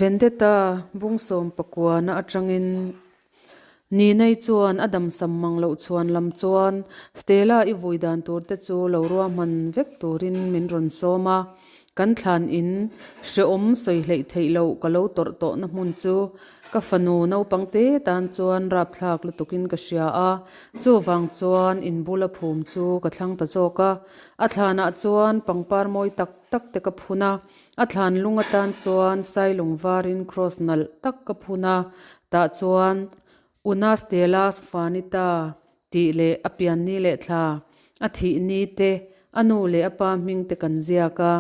Vendetta bung sawmpakuana atangin Ninai chuan a damsam mang loh chhuan lam chuan Stella i vui dan tur te chu lo ruahman vek turin min rawn sawm a, kan thlan in hrehawm sawi hleih theih loh ka lo tawrh tawhna hmun chu ka fanu naupang te tan chuan rapthlak lutukin ka hria a, chuvang chuan in bula phum chu ka thlang ta zawk a, a thlanah chuan pangpar mawi tak tak te ka phun a. A thlan lung atan chuan sailung varin cross nalh tak ka phun a, tah chuan Una Stella Sfanita tih leh a pian ni leh thla, a thih ni te, a nu leh a pa hming te kan ziak a.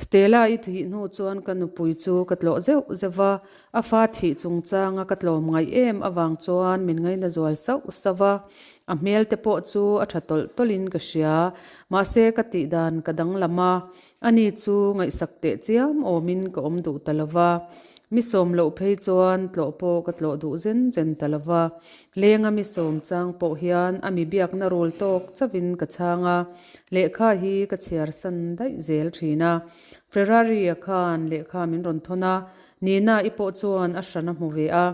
Stella i thih hnu chuan ka nupui chu ka tlawh zeuh zeuh va, a fa thih chungchanga ka tlawm ngaih em avang chuan min ngaina zual sauh sauh va, a hmel te pawh chu a tha tawlh tawlhin ka hria. Mahse ka tih dan ka danglam a, Ani chu ngaihsak teh chiam awmin ka awm duh ta lo va, mi sawm loh phei chuan tlawh pawh ka tlawh duh zen zen ta lo va. Lenga mi sawm chang pawh hian a mi biakna rul tawk chauhin ka chhang a, lehkha hi ka chhiar san daih zel thin a. Ferrari-a khan lehkha min rawn thawn a, Nina i pawh chuan a hran a hmu ve a.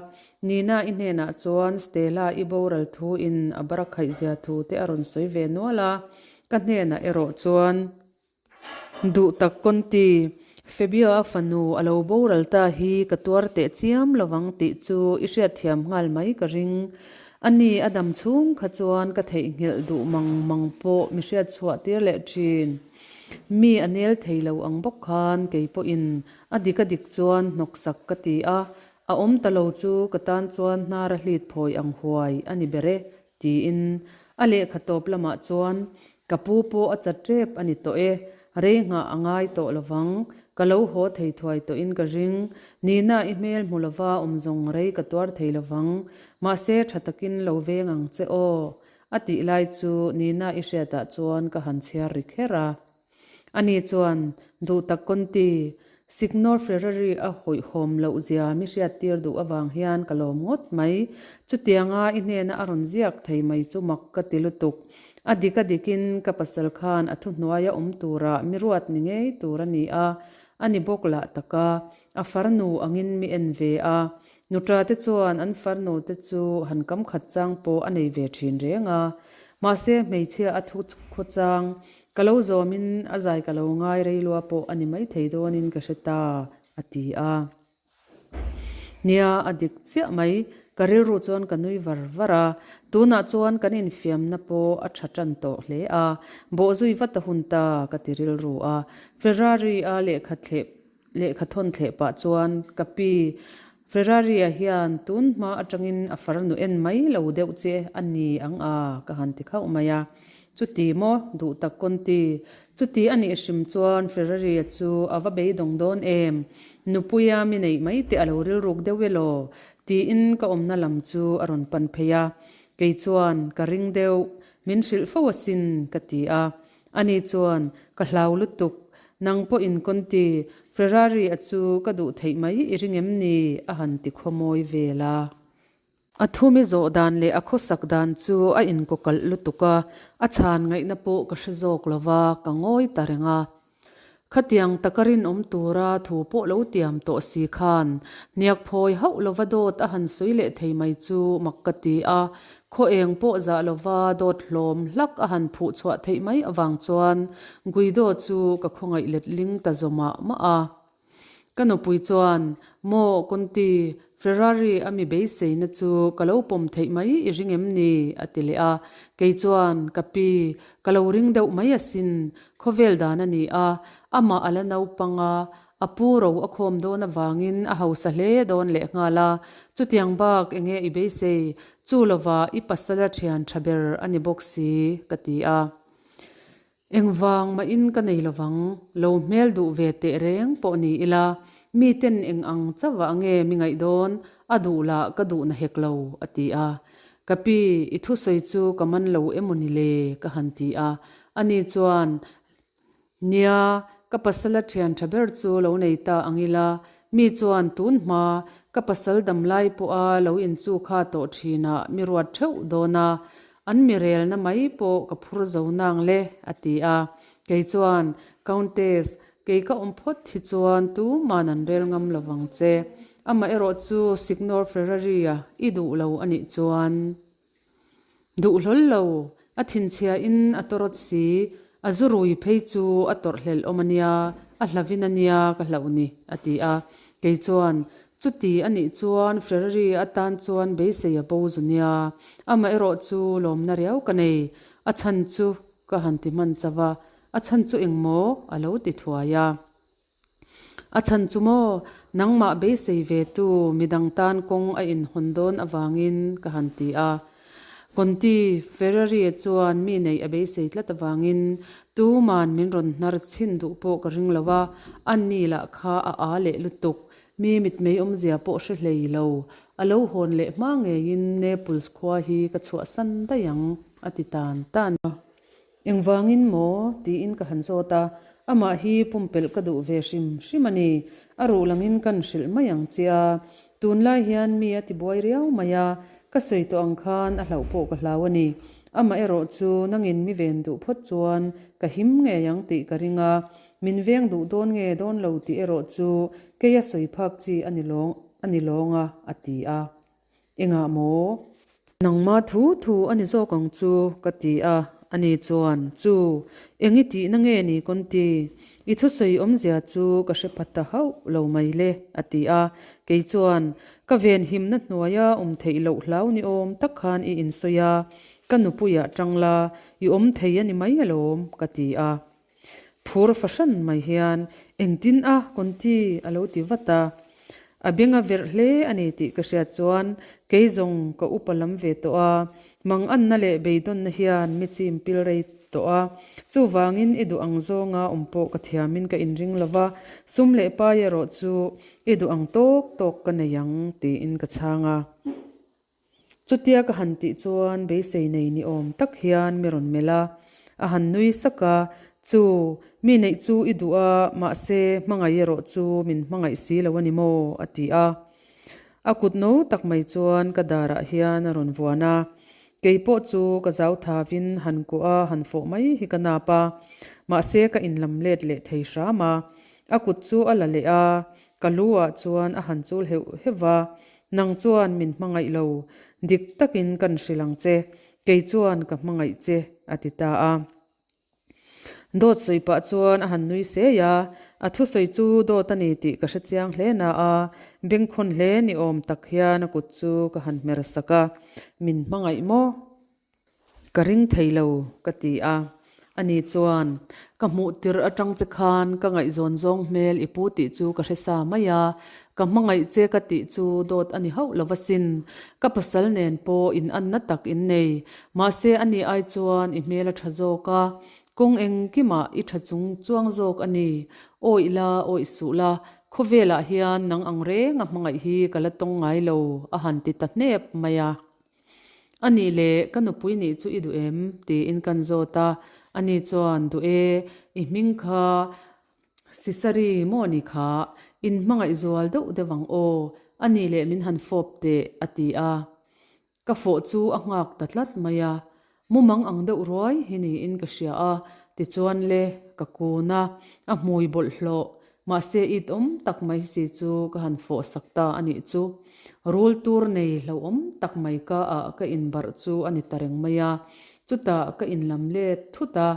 Nina i hnenah chuan Stella i boral thu in a barakhaih zia thu te a rawn sawi ve nual a, ka hnenah erawh chuan Duh tak Conti, Fabio-a fanu a lo boral ta hi ka tuar teh chiam lovang tih chu i hriatthiam nghal mai ka ring. Ani a dam chhung kha chuan ka theihnghilh duh mang mang pawh mi hriat chhuah tir leh thin. Mi a nel thei lo ang bawk khan kei pawhin a dik a dik chuan hnawksak ka ti a, a awm ta lo chu ka tan chuan hnar a hlit phawi ang huai a ni ber e Tiin a lehkha tawp lamah chuan, Ka pu pawh a chat tep a ni tawh e, rei nghah a ngai tawh lovang, ka lo haw thei thuai tawhin ka ring, Nina i hmel hmu lova awm zawng rei ka tuar thei lovang, mahse tha takin lo veng ang che aw, a tih lai chu Nina i hriatah chuan ka han chhiar ri kher a. Ani chuan, Duh tak Conti, Signor Ferrari a hawihhawm loh zia mi hriattir duh avang hian ka lawm ngawt mai. Chutianga i hnena a rawn ziak thei mai chu mak ka ti lutuk. A dik a dikin ka pasal khan a thuhnuaia awm tura mi ruat ni ngei tur a ni a, a ni bawk lah taka a farnu angin mi en ve a. Nuṭa te chuan an farnu te chu han kam khat chang pawh a nei ve ṭhin reng a. Mahse hmeichhia a thu khawchang Ka lo zawmin a zai ka lo ngai rei lua pawh a ni maithei dawnin ka hre ta, a ti a. Nia, a dik chiah mai, ka rilru chuan ka nui var var a. Tunah chuan kan infiamna pawh a tha tan tawh hle a, bawhzui vat a hun ta, ka ti rilru a. Ferrari-a lehkha thleh lehkha thawn thleh pah chuan ka pi, Ferrari-a hian tun hma atangin a farnu en mai lo deuh che a ni ang a, ka han ti khauh mai a. Chuti maw? Duh tak Conti. Chuti a nih hrim chuan Ferrari-a chu a va beidawng dawn em? Nupuia mi neih mai teh a lo rilruk deuh e law? Tiin ka awmna lam chu a rawn pan phei a. Kei chuan, Ka ring deuh, min hrilh fo asin, ka ti a. Ani chuan, Ka hlau lutuk, nang pawhin Conti, Ferrari a chu ka duh theih mai i ring em ni? a han ti khawmawi vel a. A thumi zawh dan leh a khawsak dan chu a inkawkalh lutuk a, a chhan ngaihna pawh ka hre zawk lo va, ka ngawi ta reng a. Khatiang taka rinawm tura thu pawh lo tiam tawh si khan hniak phawi hauh lova dawt a han sawi leh thei mai chu mak ka ti a, khaw eng pawh zah lova dawt hlawm hlak a han phuh chhuah theih mai avang chuan Guido chu ka khawngaih letling ta zaw mah mah a. Ka nupui chuan, Maw, Conti, Ferrari a mi beiseina chu ka lo pawm theih mai i ring em ni? a ti leh a. Kei chuan, Ka pi, ka lo ring deuh mai asin, khawvel dan a ni a, amah a la naupang a, a pu ro a khawm dawn avangin a hausa hle dawn lehnghal a, chutiang bak enge i beisei, chu lova i pasala thian tha ber a ni bawk si, ka ti a. Engvang mahin ka nei lovang, lo hmel duh ve teh reng pawh ni ila, miten eng ang chauh ah nge mi ngaih dawn, a duh lah ka duh na hek lo, a ti a. Ka pi, i thusawi chu ka man lo emaw ni le? ka han ti a. Ani chuan, Nia, ka pasala thian tha ber chu lo nei ta ang ila, mi chuan tun hma ka pasal damlai pawha lo inchu kha tawh thinah mi ruat theuh dawn a, An mi relna mai pawh ka phur zo nang le, a ti a. Kei chuan, Countess, Kei ka awm phawt hi chuan tuman an rel ngam lo vang che. Amaherawh chu Signor Ferrari-a i duh lo a nih chuan. Duh hlawl lo, a thinchhia in a tawrawt si, a zu rui phei chu a tawrh hlelh awm a nia, a hlavin a nia ka hlauh ni, a ti a. Kei chuan, Chuti a nih chuan Ferrari atan chuan beisei a bo zu nia, amaherawh chu lawmna riau ka nei, a chhan chu ka han ti hman chauh a, a chhan chu engmaw a lo ti thuai a. A chhan chu maw, nangmah beisei ve tu midang tan kawng a inhawn dawn avangin ka han ti a. Conti, Ferrari chuan mi neih a beisei tlat avangin tuman min rawn hnar chhin duh pawh ka ring lo a, ani lah kha a aa leh lutuk, mi mitmei awmzia pawh hre hlei lo, a lo hawn leh hma ngeiin Naples khua hi ka chhuahsan daih ang, a ti tan tan a. Engvangin maw? tiin ka han zawt a, amah hi pumpelh ka duh ve hrim hrim a ni. A ruh langin kan hrilh mai ang che a, tunlai hian mi a tibuai riau mai a, ka sawi tawh ang khan a hlauh pawh ka hlau a ni. Amah erawh chu nangin mi ven duh phawt chuan ka him ngei ang tih ka ring a, min veng duh dawn nge dawn lo tih erawh chu keia sawi phak chi a ni lawng a ni lawng a, a ti a. Engah maw? Nangmah thu thu a ni zawk ang chu, ka ti a. Ani chuan, Chu, eng i tihna nge ni Conti? I thusawi awmzia chu ka hre phat ta hauh lo mai le, a ti a. Kei chuan, Ka venhimna hnuaia awm theih loh hlau ni awm tak khan i insawi a, ka nupuiah tang la, i awm thei a ni mai alawm, ka ti a. Phur fahran mai hian engtin a Conti a lo ti vat a. A beng a verh hle a ni tih ka hriat chuan kei zawng ka upa lam ve tawh a, manganna leh beidawnna hian mi chim pil rei tawh a. Chuvangin i duh ang zawnga awm pawh ka thiamin ka inring lo va, sum leh pai erawh chu i duh ang tawk tawk ka nei ang tiin ka chhang a. Chutia ka han tih chuan beisei nei ni awm tak hian mi rawn melh a, a han nui sak a, Chu, mi neih chu i duh a, mahse hmangaih erawh chu min hmangaih si lo a ni maw? a ti a. A kut no tak mai chuan ka darah hian a rawn vuan a, kei pawh chu ka zau thavin han kuah a, han fawh mai hi ka nap a, mahse ka inlam let leh thei hram a. A kut chu a la leh a, ka lu ah chuan a han chul heuh heuh va, Nang chuan min hmangaih lo, dik takin kan hrilh ang che, kei chuan ka hmangaih che, a ti ta a. Dawt sawi pah chuan a han nui sei a, a thusawi chu dawt a ni tih ka hre chiang hle na a, bengkhawn hle ni awm tak hian a kut chu ka han hmer sak a, Min hmangaih maw? Ka ring thei lo, ka ti a. Ani chuan, Ka hmuh tirh atang che khan ka ngaihzawn zawng hmel i pu tih chu ka hre sa mai a, ka hmangaih che ka tih chu dawt a ni hauh lo asin. Ka pasal nen pawh in anna tak in nei. Mahse ani ai chuan i hmel a tha zawk a, kawng engkimah i tha chung chuang zawk a ni. Awih la, awih suh la, khawvelah hian nang ang reng a hmangaih hi ka la tawng ngai lo, a han ti ta hnep mai a. A nih leh, ka nupui nih chu i duh em? tiin kan zawt a. Ani chuan, Duh e, i hming kha Sisari maw ni kha? In hmangaih zual deuh deuh ang aw. A nih leh min han fawp teh, a ti a. Ka fawh chu a nghak ta tlat mai a. Mumang ang deuh ruai hi niin ka hria a, tichuan le, ka kun a, a hmui bawlhhlawh, mahse it awm tak mai si chu ka han fawh sak ta a nih chu. Rul tur nei hlauhawm tak mai ka ah ka inbarh chu a ni ta reng mai a, chutah ka inlam let thut a,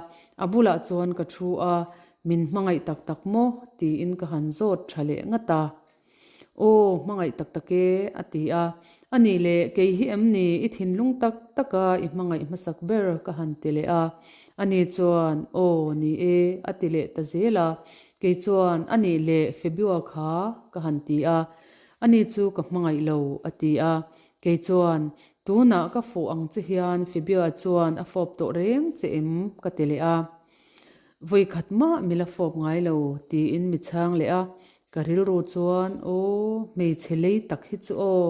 a bulah chuan ka thu a, min hmangaih tak tak maw? tiin ka han zawt tha leh ngat a. Aw, hmangaih tak tak e, a ti a. A nih leh, kei hi em ni, i thinlung tak taka i hmangaih hmasak ber ka han ti leh a. Ani chuan, Aw, ni e, a ti leh ta zel a. Kei chuan, A nih leh, Febua kha, ka han ti a. Ani chu ka hmangaih lo, a ti a. Kei chuan, Tunah ka fawh ang che hian Febua chuan a fawp tawh reng che em? ka ti leh a. Vawikhat mah mi la fawp ngai lo, tiin mi chhang leh a. Ka rilru chuan, Aw, hmeichhe lei tak hi chu aw,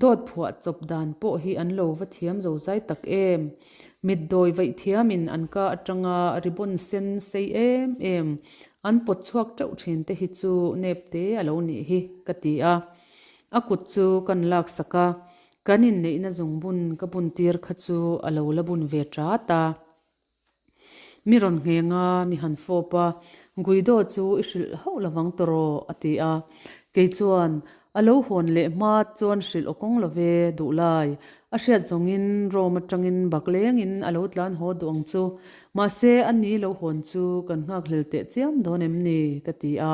dawt phuah chawp dan pawh hi an lo va thiam zo zai tak em? Mitdawi vaih thiamin an ka atanga ribbon sen sei em em an pawt chhuak teuh thin te hi chu nep te a lo nih hi, ka ti a. A kut chu kan laksak a, kan inneihna zungbun ka bun tir kha chu a lo la bun ve tat a. Mi rawn ngheng a, mi han fawp a, Guido chu i hrilh hauh lovang tawh a ti a. Kei chuan, A lo hawn leh hma chuan hrilh aw kawng lo ve, duhlai. A hriat zawngin Rome atangin bak lengin a lo tlan haw duh ang chu. Mahse, a ni lo hawn chu kan nghakhlel teh chiam dawn em ni? ka ti a.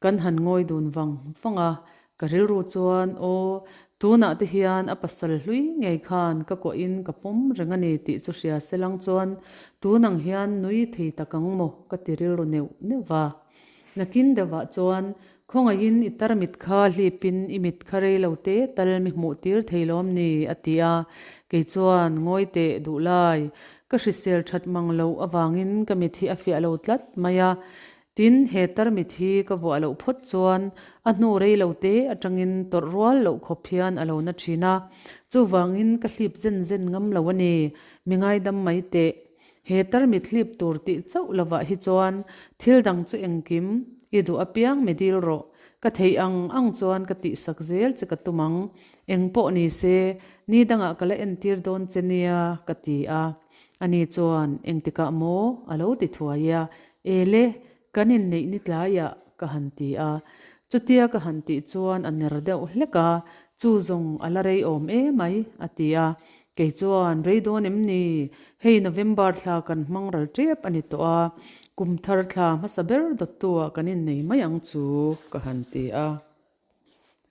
Kan han ngawi dun vang vang a, Ka rilru chuan, Aw, tunah te hian a pasal hlui ngei khan ka kuahin ka pawm reng a ni tih chu hria se lang chuan tun ang hian nui thei tak ang maw ka ti rilru neuh neuh va. Nakin deuhah chuan khawngaihin i tarmit kha hlipin i mit kha rei lo te tal mi hmuh tir thei lawm ni a ti a, kei chuan ngawi teh duh lai ka hrisel that mang loh avangin ka mit hi a fiah lo tlat mai a, Tin, he tarmit hi ka vuah loh phawt chuan a hnu rei lo te atangin tawrh rual loh khawp hian a lo na thin a, chuvangin ka hlip zen zen ngam lo a ni, mi ngaidam mai teh. He tarmit hlip tur tih chauh lovah hi chuan thil dang chu engkim i duh apiang mi dil rawh, ka theih ang ang chuan ka tihsak zel che ka tum ang, eng pawh ni se, ni dangah ka la entir dawn che nia, ka ti a. Ani chuan, Engtikah maw? a lo ti thuai a, Ele, kan inneih ni tlaiah ka han ti a. Chutia ka han tih chuan a ner deuh hlek a, Chu zawng a la rei awm e mai, a ti a. Kei chuan, Rei dawn em ni? Hei November thla kan hmang ral tep a ni tawh a, kum thar thla hmasa ber dawttu-ah kan innei mai ang chu, ka han ti a.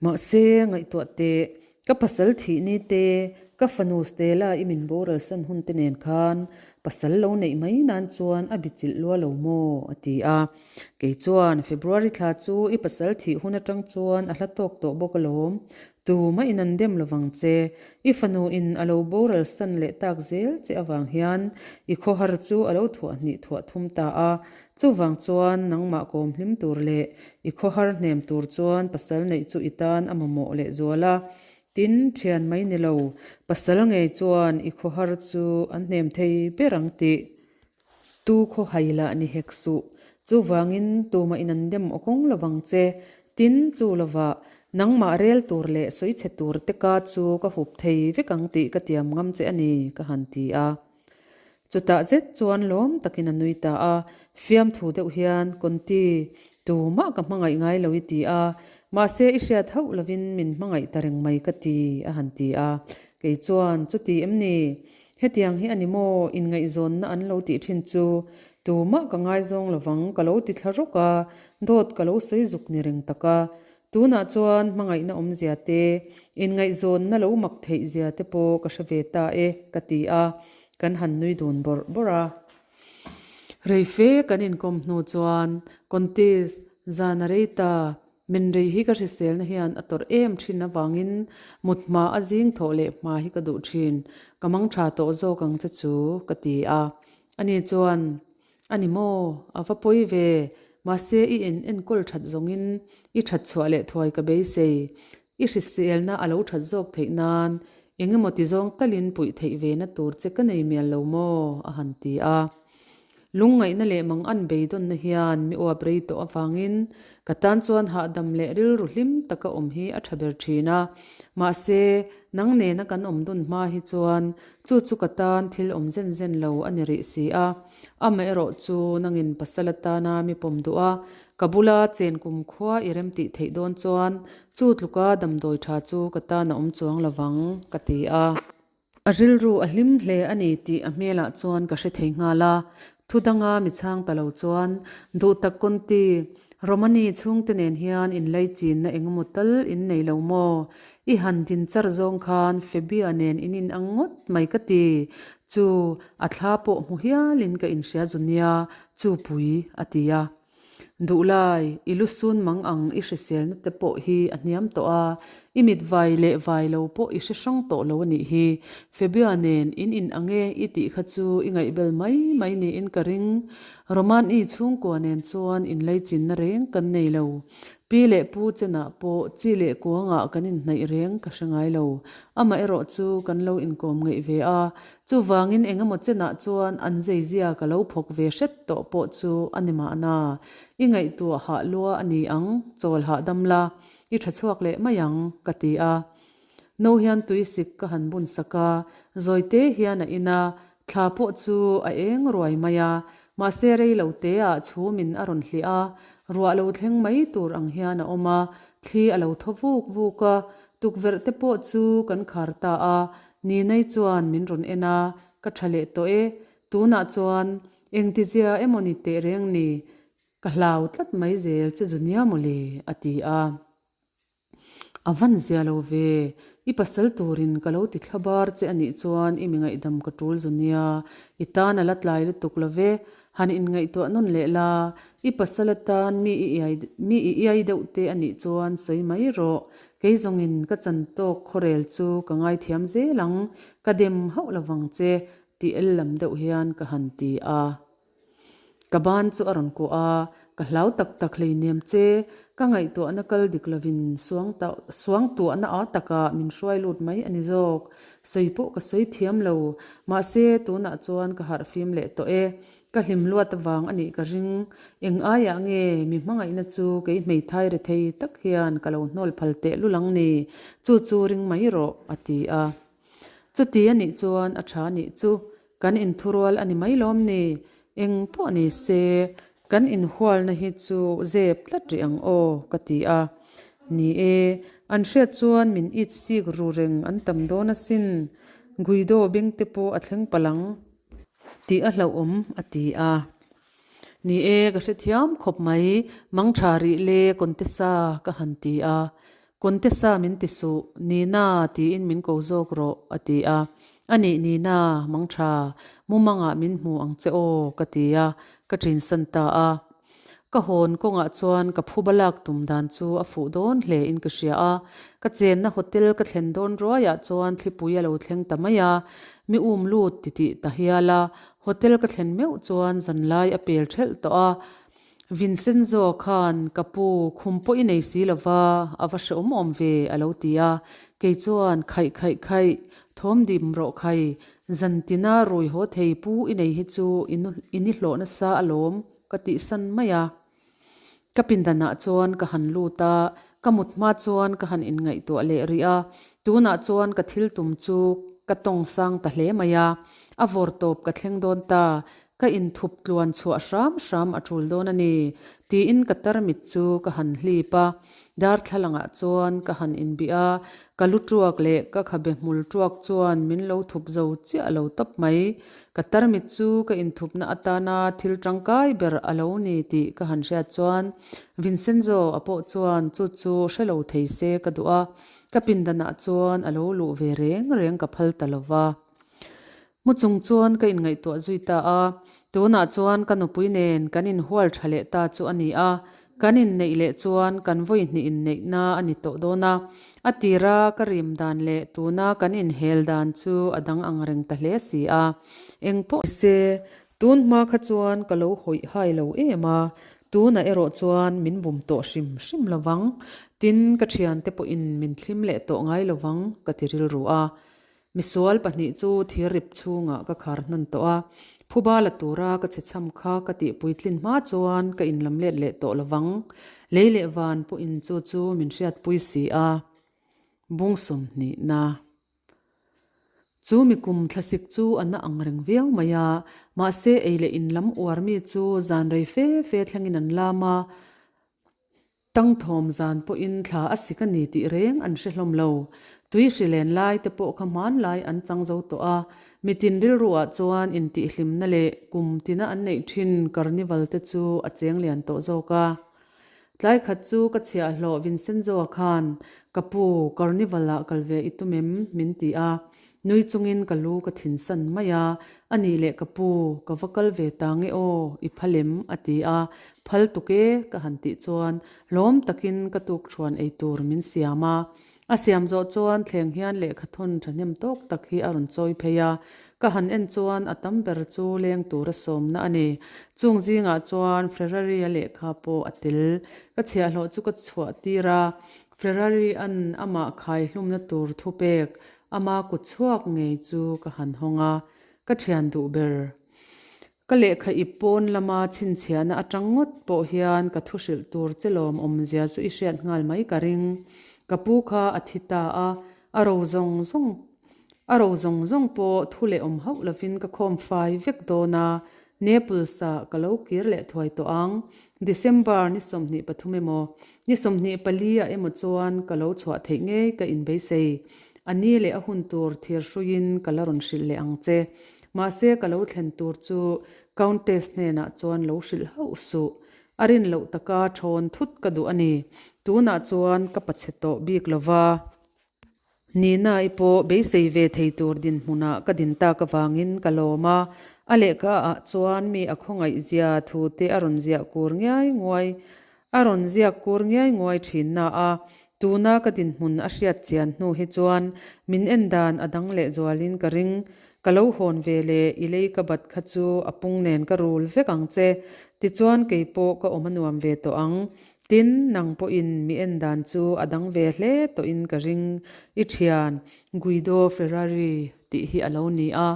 Mahse, ngaihtuah teh, ka pasal thih ni te, ka fanu Stella i min boral san hun te nen khan pasal lo neih mai nan chuan a bichilh lua lo maw? a ti a. Kei chuan, February thla chu i pasal thih hun atang chuan a hla tawk tawh bawk alawm. Tumah in an dem lovang che. I fanu in a lo boral san leh tak zel che avang hian i khawhar chu a lo thuah hnih thuah thum ta a, Chuvang chuan nangmah kawm hlim tur leh i khawhar hnem tur chuan pasal neih chu i tan a mamawh leh zual a. Tin, thian mai ni lo, pasal ngei chuan i khawhar chu an hnem thei ber ang tih. Tu khawhai lah ni hek suh. Chuvangin tumah in an dem aw kawng lovang che. Tin, chu lovah nangmah rel tur leh sawichhe tur te ka chu ka hup thei vek ang tih ka tiam ngam che a ni, ka han ti a. Chutah zet chuan lawm takin a nui ta a, fiamthu deuh hian, Conti, tumah ka hmangaih ngai lo i ti a, mahse i hriat hauh lovin min hmangaih ta reng mai ka ti, a han ti a. Kei chuan, Chuti em ni? Hetiang hi a ni maw inngaihzawnna an lo tih thin chu? Tumah ka ngaizawng lovang ka lo ti thla rawk a, dawt ka lo sawi zuk ni reng tak a. Tunah chuan hmangaihna awmzia te, inngaihzawnna lo mak theih zia te pawh ka hre ve ta e, ka ti a, kan han nui dun bawrh bawrh a. Reife kan inkawm hnu chuan Contest zan a rei ta, min rei hi ka hriselna hian a tawrh em thin avangin mut hma a zing thawh leh hma hi ka duh thin, ka mang tha tawh zawk ang che chu, ka ti a. Ani chuan A ni maw? A va pawi ve. Mahse i en enkawl that zawngin i that chhuah leh thuai ka beisei. I hriselna a lo that zawk theih nan eng emaw ti zawng talin puih theih ve na tur che ka nei mial lo maw? a han ti a. Lungngaihna leh mangan beidawnna hian mi uap rei tawh avangin ka tan chuan hahdam leh rilru hlim taka awm hi a tha ber thin a. Mahse, nang nena kan awm dun hma hi chuan Chu chu ka tan thil awm zen zen lo a ni rih si a, amaherawh chu nangin pasal atana mi pawm duh a, ka bula chen kum khua i rem tih theih dawn chuan chu tluka damdawi tha chu ka tan a awm chuang lo vang, ka ti a. A rilru a hlim hle a ni tih a hmelah chuan ka hre thei nghal a, thu danga mi chhang ta lo chuan duh tak Conti, Romani chhungte nen hian inlaichinna engemaw tal in nei lo maw? I han din char zawng khan Febia nen in in ang ngawt mai ka ti. Chu a thla pawh hmu hialin ka inhria zu nia, chu pui a ti a. Duhlai, i lu sun mang ang i hriselna te pawh hi a hniam tawh a, i mit vai leh vai lo pawh i hre hrang tawh lo a nih hi. Febia nen in in ang e i tih kha chu i ngaihbel mai mai niin ka ring. Romani chhungkua nen chuan inlaichinna reng kan nei lo. Pi leh pu chenah pawh chi leh kuangah kan inhnaih reng ka hre ngai lo. Amaherawh chu kan lo inkawm ngeih ve a, chuvangin eng emaw chenah chuan an zeizia ka lo phawk ve hret tawh pawh chu a ni mahna. I ngaihtuah hah lua a ni ang, chawl hahdam la, i tha chhuak leh mai ang, ka ti a. No hian tuisik ka han bun sak a, zawite hian a in a. Thla pawh chu a eng ruai mai a, mahse rei lo teah chhumin a rawn hliah a, ruah lo thleng mai tur ang hian a awm a, thli a lo thaw vuk vuk a, tukverh te pawh chu kan khar ta a, Ninai chuan min rawn en a, ka tha leh tawh e, tunah chuan engtizia emaw ni teh reng ni, ka hlau tlat mai zel che zu nia mawle, a ti a. A van zia lo ve, i pasal turin ka lo ti thla bar che a nih chuan i mi ngaihdam ka tul zu nia, i tan a la tlai lutuk lo ve, han inngaihtuah nawn leh la, i pasal atan mi i iai mi i iai deuh te a nih chuan sawi mai rawh, kei zawngin ka chan tawk khawrel chu ka ngaithiam zel ang, ka dem hauh lovang che, tih el lam deuh hian ka han ti a. Ka ban chu a rawn kuah a, ka hlau tak tak hleinem che, ka ngaihtuahna kal dik lovin suang tuahna a takah min hruai lut mai a ni zawk. Sawi pawh ka sawi thiam lo, mahse tunah chuan ka harh fim leh tawh e, ka hlim luat avang a nih ka ring. Eng aiah nge mi hmangaihna chu kei hmeithai rethei tak hian ka lo hnawl phal teh lul ang ni, chu chu ring mai rawh, a ti a. Chuti a nih chuan a tha nih chu kan inthurual a ni mai lawm ni? Eng pawh ni se, kan inhualna hi chu zep tlat rih ang aw, ka ti a. Ni e, an hriat chuan min it sik ru reng an tam dawn asin, Guido beng te pawh a thleng palh ang tih a hlauhawm, a ti a. Ni e, ka hrethiam khawp mai, mangtha rih le Contessa ka han ti a. Contessa min ti suh, Nina tiin min ko zawk rawh, a ti a. Anih Nina, mangtha, mumangah min hmu ang che aw, ka ti a, ka ṭinsan ta a. Ka hawn kawngah chuan ka phuba lak tum dan chu a fuh dawn hle in ka hria a. Ka chenna hotel ka thlen dawn ruaiah chuan thlipui a lo thleng ta mai a, mi um lut titih ta hial a. Hotel ka thlen meuh chuan zanlai a pel ṭhelh tawh a. Vincenzo khan, Ka pu, khum pawh i nei si lo va, a va hrehawm awm ve, a lo ti a. Kei chuan, Khaih, khaih, khaih, thawm dim rawh khai, zantina rui haw thei pu i nei hi chu i ni hlawh nasa alawm, ka tihsan mai a. Ka pindanah chuan ka han lut a, ka mut hma chuan ka han inngaihtuah leh rih a. Tunah chuan ka thil tum chu ka tawng sang ta hle mai a, a vawr tawp ka thleng dawn ta. Ka inthup tluan chhuah hram hram a tul dawn a ni, tiin ka tarmit chu ka han hlip a. Darthlalangah chuan ka han inbih a, ka lu tuak leh ka khabe hmul tuak chuan min lo thup zo chiah lo tawp mai. Ka tarmit chu ka inthupna atana thil tangkai ber a lo ni tih ka han hriat chuan Vincenzo a pawh chuan chu chu hre lo thei se ka duh a, ka pindanah chuan a lo luh ve reng reng ka phal ta lo va. Mu chung chuan ka inngaihtuah zui ta a, tunah chuan ka nupui nen kan inhual tha leh ta chu a ni a, kan inneih leh chuan kan vawi hnih inneihna a ni tawh dawn a, a tira ka rim dan leh tuna kan inhel dan chu a dang ang reng ta hle si a, engpawh se tun hma kha chuan ka lo hawih hai lo em a, tunah erawh chuan min bum tawh hrim hrim lovang, tin ka thiante pawhin min thlim leh tawh ngai lovang ka ti rilru a. Misual pahnih chu thirrip chhungah ka khar hnan tawh a, phuba la tura ka chhe chham kha ka tih puitlin hma chuan ka inlam let leh tawh lovang. Lei leh van pawhin chu chu min hriatpui si a. Bung 20 na. Chu mi kum thlasik chu a na ang reng viau mai a, mahse ei leh in lam uar mi chu zan rei fe fe thlengin an lam a, Tangthawm zan pawhin thla a sik a ni tih reng an hre hlawm lo. Tui hri len lai te pawh kha hmanlai an chang zo tawh a, mitin rilruah chuan intihhlimna leh kum tina an neih thin carnival te chu a cheng lian tawh zawk a. Tlai khat chu ka chhiahhlawh Vincenzo-a khan, Ka pu, carnival-ah kal ve i tum em? min ti a. Nui chungin ka lu ka thinsan mai a, A nih leh ka pu, ka va kal ve ta nge aw, i phal em? a ti a, Phal tuk e, ka han tih chuan lawm takin ka tukthuan ei tur min siam a. A siam zawh chuan thleng hian lehkha thawn thahnem tawk tak hi a rawn chawi phei a, ka han en chuan a tam ber chu leng tura sawmna a ni. Chung zingah chuan Ferrari-a lehkha pawh a tel. Ka chhiahhlawh chu ka chhuah tir a, Ferrari-a'n amah khai hlumna tur thupek Ama kut chhuak ngei chu ka han hawng a, ka thian duh ber. Ka lehkha ip pawn lama chhinchhiahna atang ngawt pawh hian ka thu hrilh tur che lawm awmzia chu i hriat nghal mai ka ring. Ka pu kha a thi ta a, a ro zawng zawng. A ro zawng zawng pawh thu leh awm hauh lovin ka khawm fai vek dawn a, Naples-ah ka lo kir leh thuai tawh ang. December ni 23 emaw, ni 24 ah emaw chuan ka lo chhuah theih ngei ka inbeisei. A ni leh a hun tur thir hruiin ka la rawn hrilh leh ang che. Mahse ka lo thlen tur chu Countess hnenah chuan lo hrilh hauh suh. A rin loh taka thawn thut ka duh a ni. Tunah chuan ka pachhe tawh bik lo va. Nina-i pawh beisei ve thei tur dinhmunah ka din tak avangin ka lawm a. A lehkha ah chuan mi a khawngaih zia thu te a rawn ziah kur ngiai nguai a rawn ziak kur ngiai nguai thin na a. Tuna ka dinhmun a hriat chian hnu hi chuan min en dan a dang leh zualin ka ring. Ka lo hawn ve leh i lei ka bat kha chu a pung nen ka rul vek ang che. Tichuan kei pawh ka awm a nuam ve tawh ang. Tin, nang pawhin mi en dan chu a dang ve hle tawhin ka ring. I thian, Guido Ferrari tih hi a lo ni a.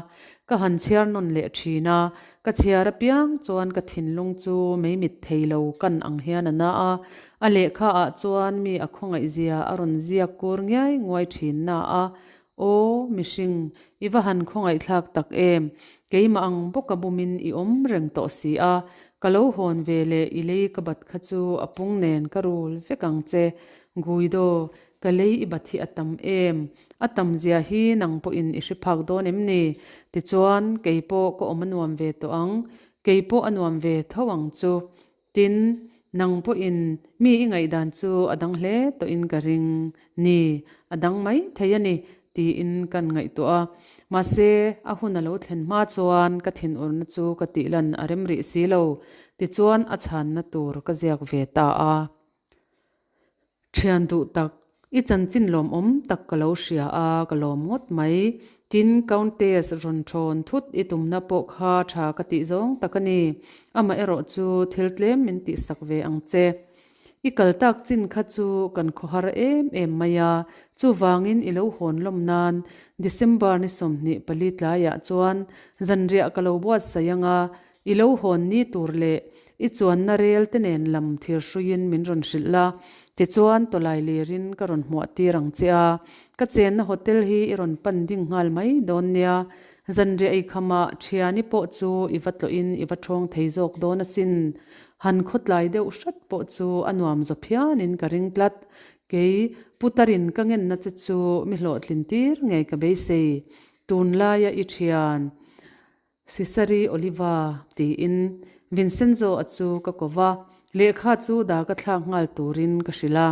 Ka han chhiar nawn leh thin a, ka chhiar apiang chuan ka thinlung chu mei mit thei lo kan ang hian a na a. A lehkha ah chuan mi a khawngaihzia a rawn ziak kur ngiai nguai thin na a. Aw, mihring, i va han khawngaihthlak tak em? Keimah ang bawka bumin i awm reng tawh si a, ka lo hawn ve leh i lei ka bat kha chu a pung nen ka rul vek ang che. Guido, ka lei i bat hi a tam em? A tam zia hi nang pawhin i hre phak dawn em ni? Tichuan, kei pawh ka awm a nuam ve tawh ang, kei pawh a nuam ve tho ang chu. Tin, nang pawhin mi i ngaihdan chu a dang hle tawhin ka ring ni, a dang mai thei a ni, tiin kan ngaihtuah a. Mahse, a hun a lo thlen hma chuan ka thinurna chu ka tihlan a rem rih si lo, tichuan a chhanna tur ka ziak ve ta a. Thian duh tak, i chanchin lawmawm tak ka lo hria a, ka lawm ngawt mai. Tin, Countess rawn thawn thut i tumna pawh kha tha ka tih zawng tak a ni. Amaherawh chu thil tlem min tihsak ve ang che. I kal tak chin kha chu kan khawhar em em mai a, chuvangin i lo hawn lawm nan December ni 24 tlaiah chuan zanriah ka lo buatsaih ang a, I lo hawn ni tur leh i chuanna rel te nen lam thir hruiin min rawn hrilh la, tichuan tawlai lirin ka rawn hmuah tir ang che a, ka chenna hotel hi i rawn pan ding nghal mai dawn nia, zanriah ei khamah thiani pawh chu i va tlawhin i va thawng thei zawk dawn asin, han khawtlai deuh hrat pawh chu a nuam zaw phianin ka ring tlat, kei putarin ka ngenna che chu mi hlawhtlin tir ngei ka beisei, tunlaia i thian. Sisari Oliva tiin Vincenzo a chu ka ko va, lehkha chu dah ka thlak nghal turin ka hrilh a.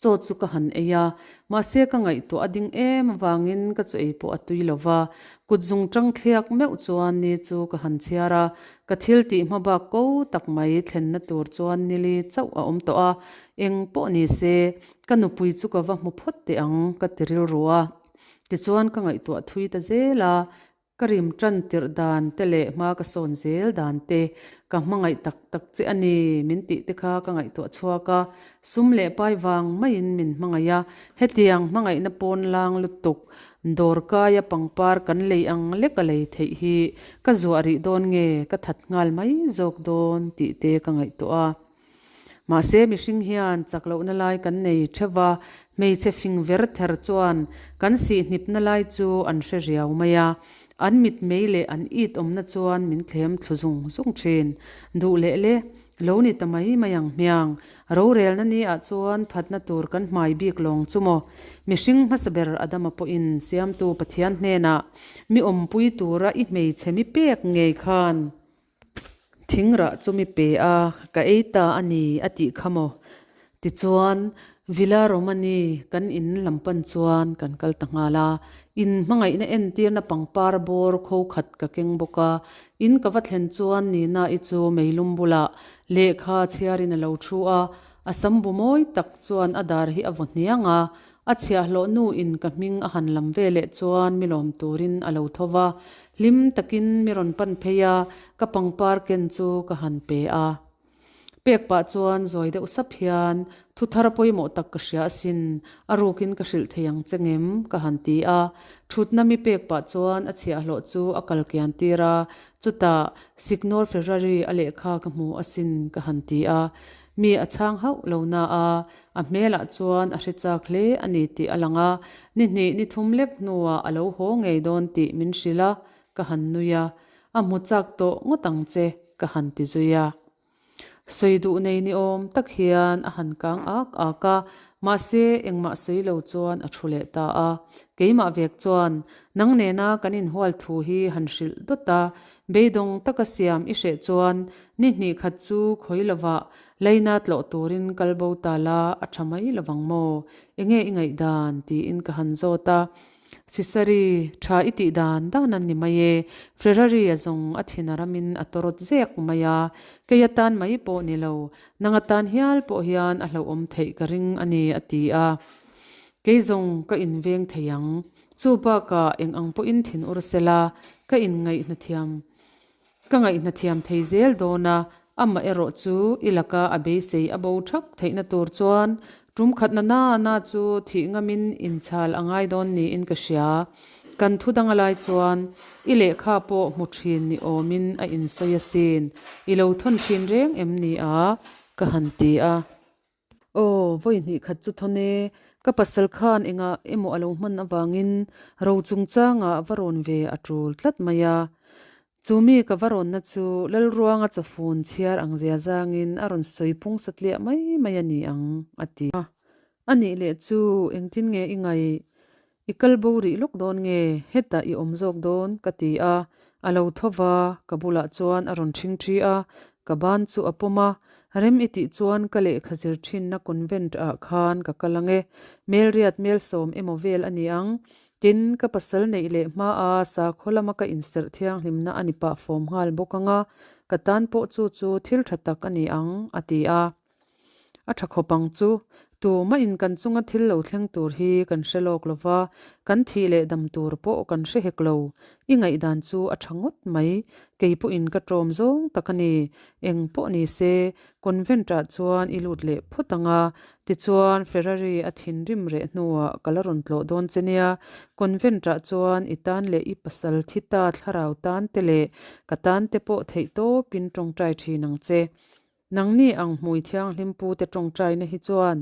Chaw chu ka han ei a, mahse ka ngaihtuah a ding em avangin ka chaw ei pawh a tui lo va. Kut zung tang thliak meuh chuan ni chu ka han chhiar a, ka thil tih hma bak ko tak mai thlenna tur chuan nili chauh a awm tawh a, eng pawh ni se ka nupui chu ka va hmu phawt teh ang ka ti rilru a. Tichuan ka ngaihtuah thui ta zel a, Ka rim tan tirh dan te leh hma ka sawn zel dan te ka hmangaih tak tak che a ni min tih te kha ka ngaihtuah chhuak a, sum leh pai vang maiin min hmangaih a, hetiang hmangaihna pawn lang lutuk dawrkaia pangpar kan lei ang lek a lei theih hi ka zuah rih dawn nge ka that nghal mai zawk dawn tih te ka ngaihtuah a. Mahse mihring hian chak lohna lai kan nei theuh va, hmeichhe fing ver ther chuan kan sihhnipna lai chu an hre riau mai a, an mitmei leh an it awmna chuan min thlem thlu zung zung thin. Duh leh le, lo ni ta mai mai ang hmiang. Rorelna ni ah chuan phatna tur kan hmai bik lawng chu maw? Mihring hmasa ber Adama pawhin Siamtu Pathian hnenah mi awmpui tura i hmeichhe mi pek ngei khan, Thingrah chu mi pe a, ka ei ta a ni a tih kha maw? Tichuan, Villa Romani kan in lam pan chuan kan kal ta nghal a, in hmangaihna entirna pangpar bawr kho khat ka keng bawk a, in ka va thlen chuan Nina-i chu meilum bulah lehkha chhiarin a lo thu a, a sam bu mawi tak chuan a dar hi a vaw hniang a, A chhiahhlawh nu in ka hming a han lam ve leh chuan mi lawm turin a lo tho va, hlim takin mi rawn pan phei a, ka pangpar ken chu ka han pe a. Pek pah chuan zawi deuh sap hian, Thu thar pawimawh tak ka hria asin, a rukin ka hrilh thei ang che ngem? ka han ti a. Thutna mi pek pah chuan a chhiahhlawh chu a kal kian tir a, chutah, Signor Ferrari a lehkha ka hmu asin, ka han ti a. Mi a chhang hauh lo na a, a hmelah chuan a hre chak hle a ni tih a lang a, ni hnih ni thum lek hnuah a lo haw ngei dawn tih min hrilh a, ka han nui a, a hmu chak tawh ngawt ang che ka han ti zui a. Sawi duh nei ni awm tak hian a han kang ak ak a, mahse engmah sawi lo chuan a thu leh ta a. Keimah vek chuan nang nena kan inhual thu hi han hrilh dawt a, beidawng taka siam i hreh chuan ni hnih khat chu khawi lovah leina tlawh turin kal bo ta la a tha mai lovang maw? Enge i ngaihdan? tiin ka han zawt a. Sisari, tha i tih dan dan an ni mai e. Ferrari a zawng a thin a ramin a tawrawt zek mai a, kei atan mai pawh ni lo, nang atan hial pawh hian a hlauhawm theih ka ring a ni, a ti a. Kei zawng ka inveng thei ang. Chu bakah eng ang pawhin thin ur sela, ka inngaihhnathiam Ka ngaihhnathiam thei zel dawn a, amah erawh chu i laka a beisei a bo thak theihna tur chuan tum khatna na na chu thih ngamin inchhal a ngai dawn niin ka hria. Kan thu dang a lai chuan i lehkha pawh hmu thin ni awmin a insawi asin, i lo thawn thin reng em ni a? ka han ti a. Aw, vawi hnih khat chu thawn e, ka pasal khan engah emaw a lo hman avangin ro chungchangah va rawn ve a tul tlat mai a. Chu mi ka va rawnna chu Lalruanga chawfun chhiar ang zia zangin a rawn sawi phung satliah mai mai a ni ang, a ti a. A nih leh chu engtin nge i ngaih? I kal bo rih lawk dawn nge? Hetah i awm zawk dawn? ka ti a, a lo tho va, ka bulah chuan a rawn ṭhing ṭhi a, ka ban chu a pawm a, rem i tih chuan ka lehkha zir ṭhinna convent ah khan ka kal ang e, Melriat Melsawm emaw vel a ni ang, tin ka pasal neih leh hmaa sakhaw lama ka inserh thianghlimna a ni pah fawm nghal bawk ang a, ka tan pawh chu chu thil ṭha tak a ni ang, a ti a. A tha khawp ang chu. Tumah in kan chunga thil lo thleng tur hi kan hre lawk lo va, kan thih leh dam tur pawh kan hre hek lo. I ngaihdan chu a tha ngawt mai. Kei pawhin ka ṭawm zawng tak a ni. Eng pawh ni se, convent ah chuan i lut leh phawt ang a. Tichuan, Ferrari a thinrim reh hnuah ka la rawn tlawh dawn che nia. Convent ah chuan i tan leh i pasal thi ta thlarau tan te leh ka tan te pawh theihtawpin ṭawngṭai ṭhin ang che. Nangni ang hmui thianghlim pute tawngtaina hi chuan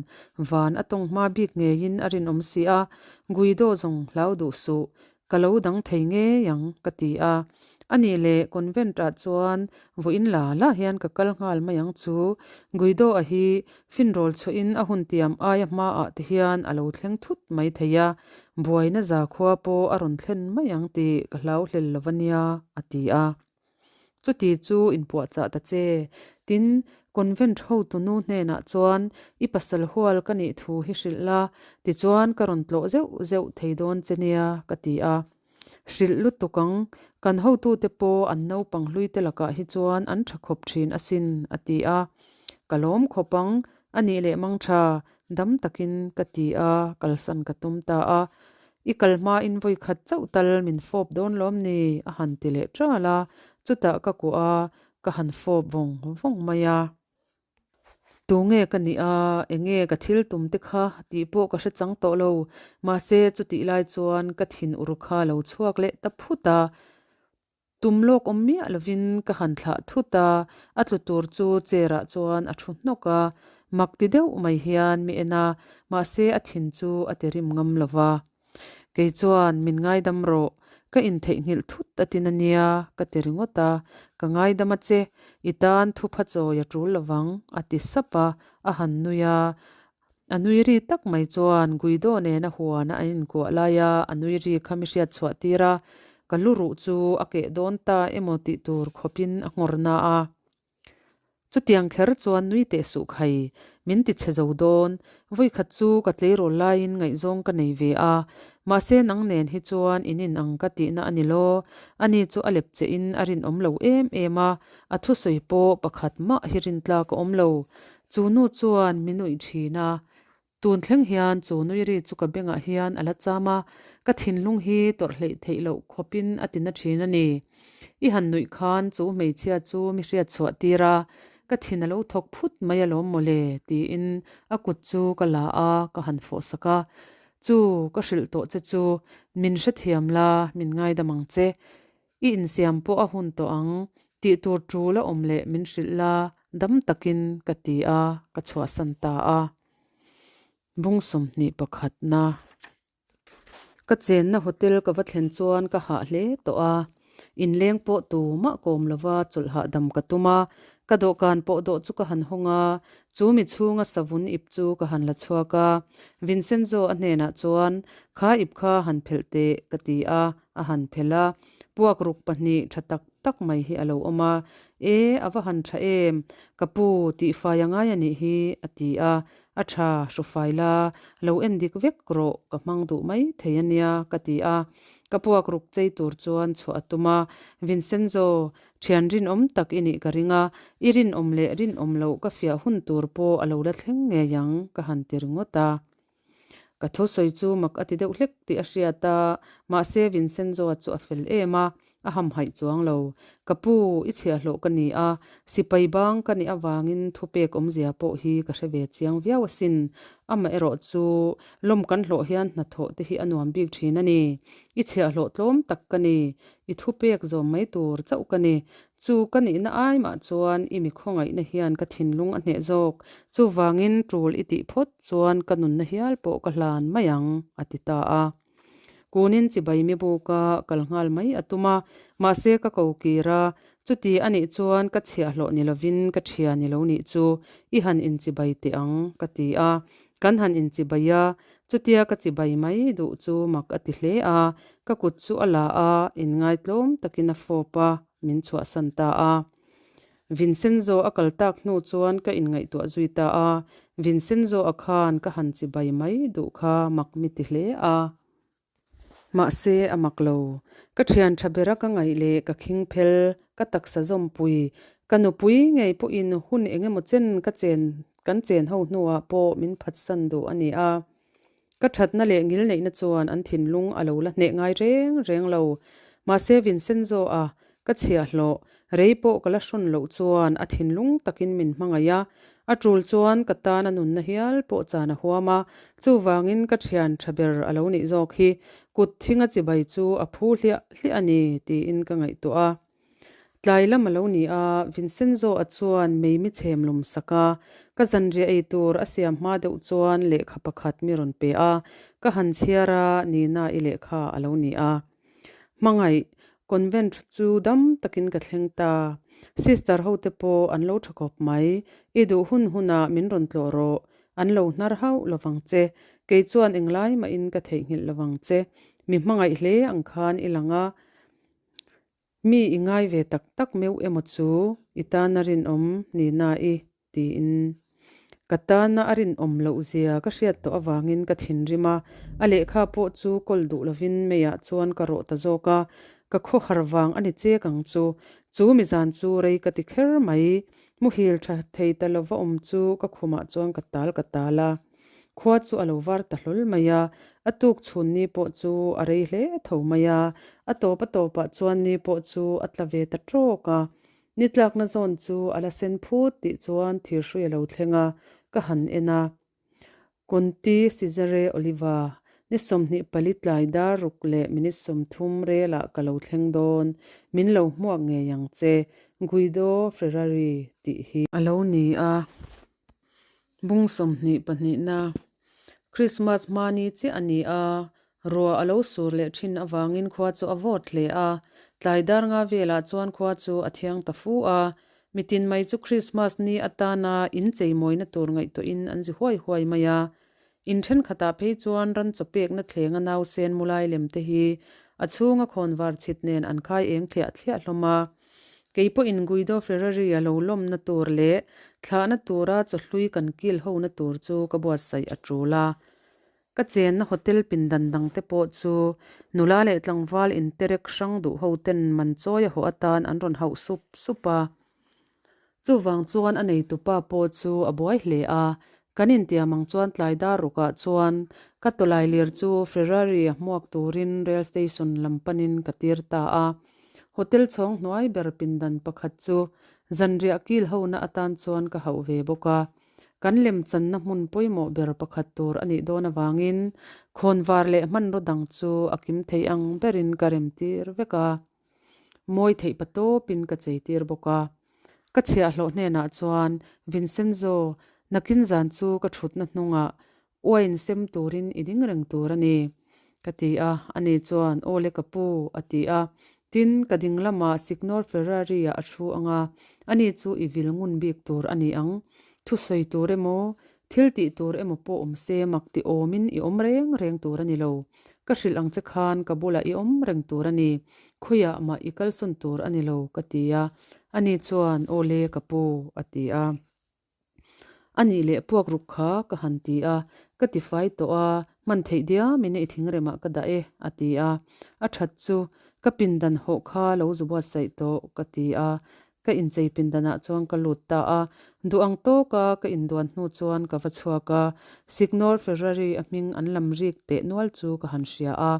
van a tawng hma bik ngeiin a rinawm si a, Guido zawng hlau duh suh, ka lo dang thei ngei ang, ka ti a. A nih leh convent ah chuan vawiin la la hian ka kal nghal mai ang chu, Guido a hi finrawl chhuahin a hun tiam aia hmaah te hian a lo thleng thut mai thei a, buaina zakhua pawh a rawn thlen mai ang tih ka hlau hlel lo va nia, a ti a. Chuti chu inpuahchah ta che. Tin, convent hotunu hnenah chuan i pasal hual ka nih thu hi hrilh la, tichuan ka rawn tlawh zeuh zeuh thei dawn che nia, ka ti a. Hrilh lutuk ang, kan hotute pawh an naupang hluite lakah hi chuan an tha khawp thin asin, a ti a. Ka lawm khawp ang, a nih leh mang tha, dam takin ka ti a, kalsan ka tum ta a. I kal hmain vawi khat chauh tal min fawp dawn lawm ni? a han ti leh ṭal a, chutah ka kuah a, ka han fawp vawng vawng mai a. Tunge ka nih a, enge ka thil tum te kha tih pawh ka hre chang tawh lo, mahse chutih lai chuan ka thin ur kha lo chhuak leh ta phut a. Tum lawk awm miah lovin ka han thlah thut a, a tlu tur chu chair ah chuan a thu hnawk a, mak ti deuh mai hian mi en a, mahse a thin chu a ti rim ngam lo va. Kei chuan min ngaidam rawh, ka intheihnghilh thut a tin a nia, ka ti ringawt a, ka ngaidam a che, i tan thupha chawi a tul lovang, a ti sap a, a han nui a, A nui ri tak mai chuan Guido nena huana an inkuah laia a nui ri kha mi hriat chhuah tir a, ka lu ruh chu a keh dawn ta emaw tih tur khawpin a nghawr na a. Chutiang kher chuan nui teh suh khai, min ti chhe zo dawn, vawikhat chu ka tleirawl laiin ngaihzawng ka nei ve a, mahse nang nen hi chuan in inang ka tihna a ni law, ani chu a lep che in a rinawm lo em em a, a thusawi pawh pakhat mah hi rintlak a awm lo, Chu nu chuan min uih thin a, tun thleng hian chu nui ri chu ka bengah hian a la cham a, ka thinlung hi tawrh hleih theih loh khawpin a ti na thin a ni. I han nuih khan chu hmeichhia chu mi hriat chhuah tir a, ka thin a lo thawk phut mai alawm mawle tiin a kut chu ka la a, ka han fawh sak a. Chu ka hrilh tawh che chu min hrethiam la, min ngaidam ang che. I insiam pawh a hun tawh ang, tih tur tul a awm leh min hrilh la. Dam takin ka ti a, ka chhuahsan ta a. Bung 21 na. Ka chenna hotel ka va thlen chuan ka hah hle tawh a, inleng pawh tumah kawm lova chawlh hahdam ka tum a, ka dawhkan pawh dawh chu ka han hawng a, chu mi chhunga savun ip chu ka han la chhuak a, Vincenzo a hnenah chuan kha ip kha han phelh teh ka ti a, a han phelh a, puak ruk pahnih tha tak tak mai hi a lo awm a, E, a va han tha em, ka pu tihfai a ngai a nih hi a ti a, A tha, hrufai la, lo en dik vek rawh, ka hmang duh mai thei a nia, ka ti a. Ka puak ruk chei tur chuan chhuah a tum a. Vincenzo, thian rinawm tak i nih ka ring a, i rinawm leh rinawm loh ka fiah hun tur pawh a lo la thleng ngei ang, ka han ti ringawt a. Ka thusawi chu mak a ti deuh hlek tih a hriat a, mahse Vincenzo-a chu a fel em a, A hamhaih chuang lo. Ka pu, i chhiahhlawh ka ni a, sipai bang ka nih avangin thupek awmzia pawh hi ka hre ve chiang viau asin. Amaherawh chu, lawm kan hlawh hian hnathawh te hi a nuam bik thin a ni. I chhiahhlawh tlawm tak ka ni. I thupek zawm mai tur chauh ka ni. Chu ka nihna ai mah chuan i mi khawngaihna hian ka thinlung a hneh zawk. Chuvangin tul i tih phawt chuan ka nunna hial pawh ka hlan mai ang, a ti ta a. Kunin chibai mi buka kal nghal mai a tum a, mahse ka ko kir a, chuti a nih chuan ka chhiahhlawh ni lovin ka ṭhia ni lo nih chu i han inchibai teh ang ka ti a, kan han inchibai a, chutia ka chibai mai duh chu mak a ti hle a, ka kut chu a la a, inngaitlawm takin a fawp a, min chhuahsan ta a. Vincenzo a kal tak hnu chuan ka inngaihtuah zui ta a, Vincenzo a khan ka han chibai mai duh kha mak mi ti hle a. Mahse a mak lo. Ka thian tha bera ka ngaih leh ka khing phel, ka taksa zawmpui, ka nupui ngei pawhin hun eng emaw chen ka chen kan chen ho hnuah pawh min phatsan duh a ni a. Ka thatna leh ngilneihna chuan an thinlung a lo la hneh ngai reng reng lo. Mahse Vincenzo a ka chhiahhlawh rei pawh ka la hrawn loh chuan a thinlung takin min hmangaih a, a tul chuan ka tan a nunna hial pawh chan a huam a, chuvangin ka thian tha ber a lo nih zawk hi kut thinga chibai chu a phu hliah hliah a ni tiin ka ngaihtuah a. Tlai lam a lo ni a, Vincenzo a chuan mei mi chhem lum sak a, ka zanriah ei tur a siam hma deuh chuan lehkha pakhat mi rawn pe a, ka han chhiar a, Nina i lehkha a lo ni a. Hmangaih, convent chu dam takin ka thleng ta. Sister ho te pawh an lo tha khawp mai, i duh hun hunah min rawn tlawh rawh, an lo hnar hauh lovang che, kei chuan englai mahin ka theihnghilh lovang che, mi hmangaih hle ang khan i lang a, Mi i ngai ve tak tak meuh emaw chu i tana rinawm nihna i tiin. Ka tana a rinawm loh zia ka hriat tawh avangin ka thinrim a, a lehkha pawh chu kawl duh lovin meiah chuan ka rawh ta zawk a, ka khawhar vang a ni chek ang chu. Chu mizan chu rei ka ti kher mai. Muhil tha thei ta lova awm chu ka khumah chuan ka tal ka tal a. Khua chu a lo var ta hlawl mai a, a tuk chhun ni pawh chu a rei hle tho mai a, a tawp a tawpah chuan ni pawh chu a tla ve ta tawk a. Ni tlakna zawn chu a la sen phut tih chuan thirhrui a lo thleng a, ka han en a. Conti Cesare Oliva, ni 24 tlai dar ruk leh minute 30 relah ka lo thleng dawn, min lo hmuak ngei ang che, Guido Ferrari tih hi. A lo ni a. Bung sawmhnih pahnihna Krismas hma ni chiah a ni a, ruah a lo sur leh thin avangin khua chu a vawt hle a, tlai dar nga velah chuan khua chu a thiang ta fu a, mitin mai chu Krismas ni atana in cheimawina tur ngaihtuahin an zi huai huai mai a. In thenkhatah phei chuan ran chaw pekna thlenga nausen mulai lem te hi a chhunga khawnvar chhit nen an khai eng thliah thliah hlawm a. Kei pawhin Guido Ferrari a lo lawmna tur leh thlahna tura chawhlui kan kil hona tur chu ka buatsaih a tul a. Ka chenna hotel pindan dangte pawh chu nula leh tlangval interek hrang duh ho ten man chawi a haw atan an rawn hauh sup sup a. Chuvang chuan a neitupa pawh chu a buai hle a, kan intiam ang chuan tlai dar rukah chuan ka tawlai lir chu Ferrari a hmuak turin rail station lam panin ka tir ta a. Hotel chhawng hnuai ber pindan pakhat chu zanriah kil hona atan chuan ka hauh ve bawk a. Kan lemchanna hmun pawimawh ber pakhat tur a nih dawn avangin khawnvar leh hmanraw dang chu a kim thei ang berin ka remtir vek a. Mawi theih pa tawpin ka cheitir bawk a. Ka chhiahhlawh hnenah chuan, Vincenzo, nakin zan chu ka thutna hnungah uain sem turin i ding reng tur a ni, ka ti a. Ani chuan, Aw le ka pu, a ti a. Tin, ka ding lamah Signor Ferrari-ah a thu ang a, ani chu i vil ngun bik tur a ni ang. Thusawi tur emaw, thil tih tur emaw pawh awm se mak ti awmin i awm reng reng tur a ni lo. Ka hrilh ang che khan ka bulah i awm reng tur a ni, khawiah mah i kalsawn tur a ni lo, ka ti a. Ani chuan, Aw le, ka pu, a ti a. A nih leh puak ruk kha ka han ti a, ka ti fai tawh a, hman theih diamin i thingremah ka dah e, a ti a. A that chu, ka pindan hawh kha lo zu buatsaih tawh, ka ti a. Ka inchei pindanah chuan ka lut ta a, duh ang tawka ka induan hnu chuan ka va chhuak a, Signor Ferrari a hming an lam rik teh nual chu ka han hria a.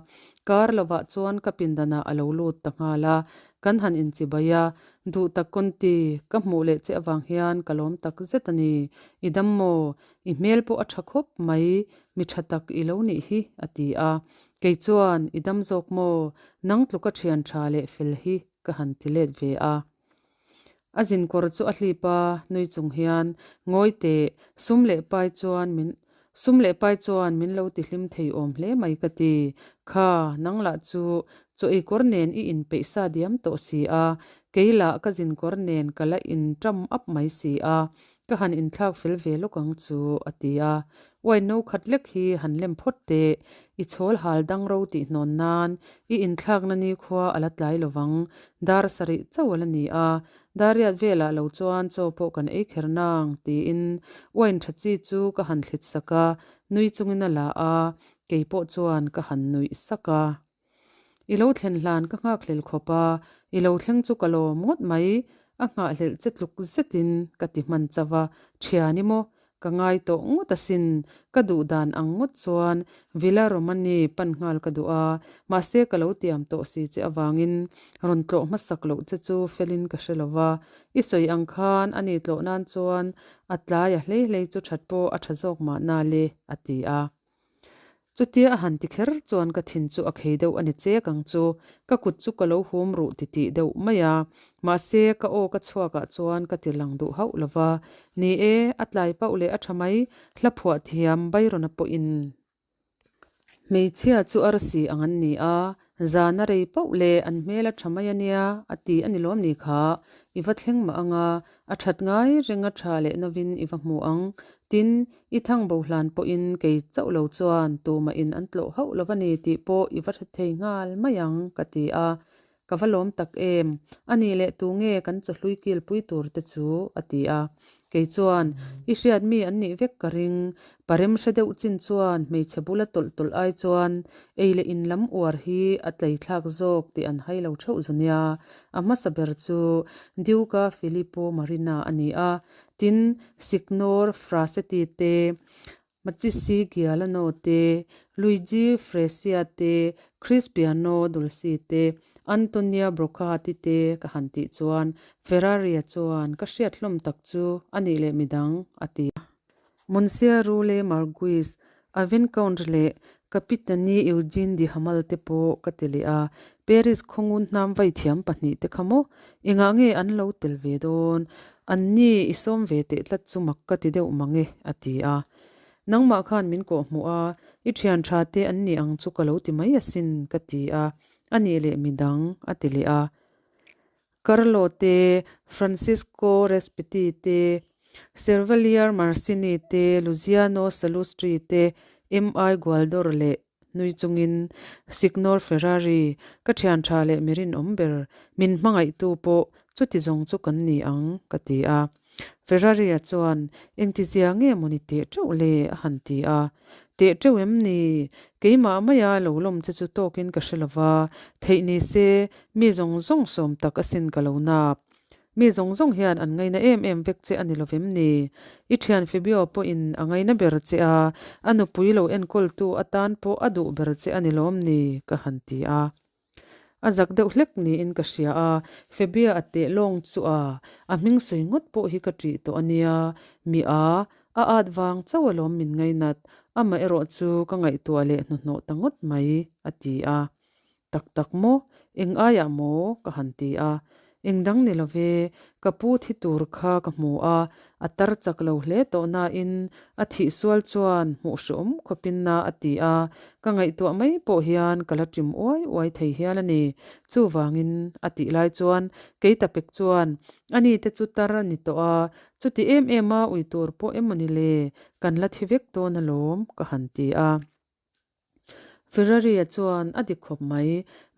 Kar lovah chuan ka pindanah a lo lut ta nghal a, kan han inchibai a, Duh tak Conti, ka hmuh leh che avang hian ka lawm tak zet a ni. I dam maw? I hmel pawh a tha khawp mai, mi tha tak i lo nih hi, a ti a. Kei chuan, I dam zawk maw? Nang tluka thian tha leh fel hi ka han ti let ve a. A zinkawr chu a hlip a, nui chung hian, Ngawi teh, sum leh pai chuan min Sum leh pai chuan min lo ti hlim thei awm hle mai ka ti. Kha, nang lah chu chaw ei kawr nen i inpeih sa diam tawh si a, kei lah ka zin kawr nen ka la inṭam up mai si a, ka han inthlak fel ve lawk ang chu, a ti a. Uai no khat lek hi han lem phawt teh, i chhawl hal dang ro tih hnawn nan i inthlakna nikhua a la tlai lovang, dar sarih chauh a la ni a, Dariat velah lo chuan chaw pawh kan ei kher nang, tiin wine tha chi chu ka han thlit sak a, nui chungin a la a, kei pawh chuan ka han nuih sak a. I lo thlen hlan ka nghakhlel khawp a, i lo thleng chu ka lawm ngawt mai, a nghahhlelh che tluk zetin ka ti hman chauh a, thian i maw? Ka ngai tawh ngawt asin, ka duh dan ang ngawt chuan Villa Romani pan nghal ka duh a, mahse ka lo tiam tawh si che avangin rawn tlawh hmasak loh che chu felin ka hre lo va, i sawi ang khan ani tlawh nan chuan a tlai a hlei hlei chu that pawh a tha zawk mahna le, a ti a. Chutia a han ti kher chuan ka thin chu a khei deuh a ni chek ang chu, ka kut chu ka lo hum ruh titih deuh mai a, mahse ka aw ka chhuakah chuan ka ti lang duh hauh lo va, ni e, a tlai pauh leh a tha mai, hla phuah thiam Byron-a pawhin. Hmeichhia chu arsi ang an ni a, zan a rei pauh leh an hmel a tha mai a nia, a ti a ni lawm ni kha, i va thleng mah ang a, a that ngai reng a tha leh novin i va hmu ang, tin, I thang bo hlan pawhin kei chauh lo chuan tumahin an tlawh hauh lo va ni tih pawh i va hre thei nghal mai ang, ka ti a. Ka va lawm tak em? A nih leh tu nge kan chawhlui kilpui tur te chu? a ti a. Kei chuan, I hriat mi an nih vek ka ring. Parem hre deuh chin chuan hmeichhe bula tawlh tawlh ai chuan ei leh in lam uar hi a tleithlak zawk tih an hai lo theuh zu nia. A hmasa ber chu Duke-a Filippo Marina a ni a, Tin, Signor Frasetti te, Macisi Gialano te, Luigi Fresia te, Crispiano Dolci te, Antonia Broccati te ka han tih chuan Ferraria chuan ka hriat hlawm tak chu a nih leh midang a ti a. Monsieur Rule Marguis, Avincourt leh Capitani Eugene de Hamal te pawh ka ti leh a, Paris khawngun hnam vai thiam pahnihte kha maw? Engah nge an lo tel ve dawn? An ni i sawm ve teh tlat chu mak ka ti deuh mang e, a ti a. Nangmah khan min kawhhmuh a, i thian tha te an ni ang chu ka lo ti mai asin, ka ti a. A nih leh midang, a ti leh a. Carlo te, Francisco Respiti te, Servalier Marcini te, Luciano Salustri te, MI Gualdor leh nui chungin Signor Ferrari, ka thian tha leh mi rinawm ber, min hmangaihtu pawh chuti zawng chu kan ni ang, ka ti a. Ferrari-a chuan, Engtizia nge maw ni teh teuh le? a han ti a. Teh teuh em ni? Keimah maia lo lawm che chu tawkin ka hre lo va, theih ni se, mi zawng zawng sawm tak asin ka lo nap. Mi zawng zawng hian an ngaina em em vek che a ni lovem ni? I thian Fabio pawhin a ngaina ber che a, a nupui lo enkawltu atan pawh a duh ber che a ni lawm ni? ka han ti a. A zak deuh hlek niin ka hria a, Febia a teh lawng chu a, a hming sawi ngawt pawh hi ka ṭih tawh a nia, mi a, a at vang chauh alawm min ngainat, amah erawh chu ka ngaihtuah leh hnuhnawh ta ngawt mai, a ti a. Tak tak maw? Eng aiah maw? ka han ti a. Eng dang ni love, ka pu thi tur kha ka hmu a, a tar chak lo hle tawh nain a thih sual chuan hmuh hreawm khawpin na a ti a, ka ngaihtuah mai pawh hian ka la ṭim uai uai thei hial a ni. Chuvangin a tih lai chuan kei ta pek chuan ani te chu tar a ni tawh a, chuti em em a ui tur pawh emaw ni le, kan la thi vek dawn alawm ka han ti a. Ferrari-a chuan a dik khawp mai.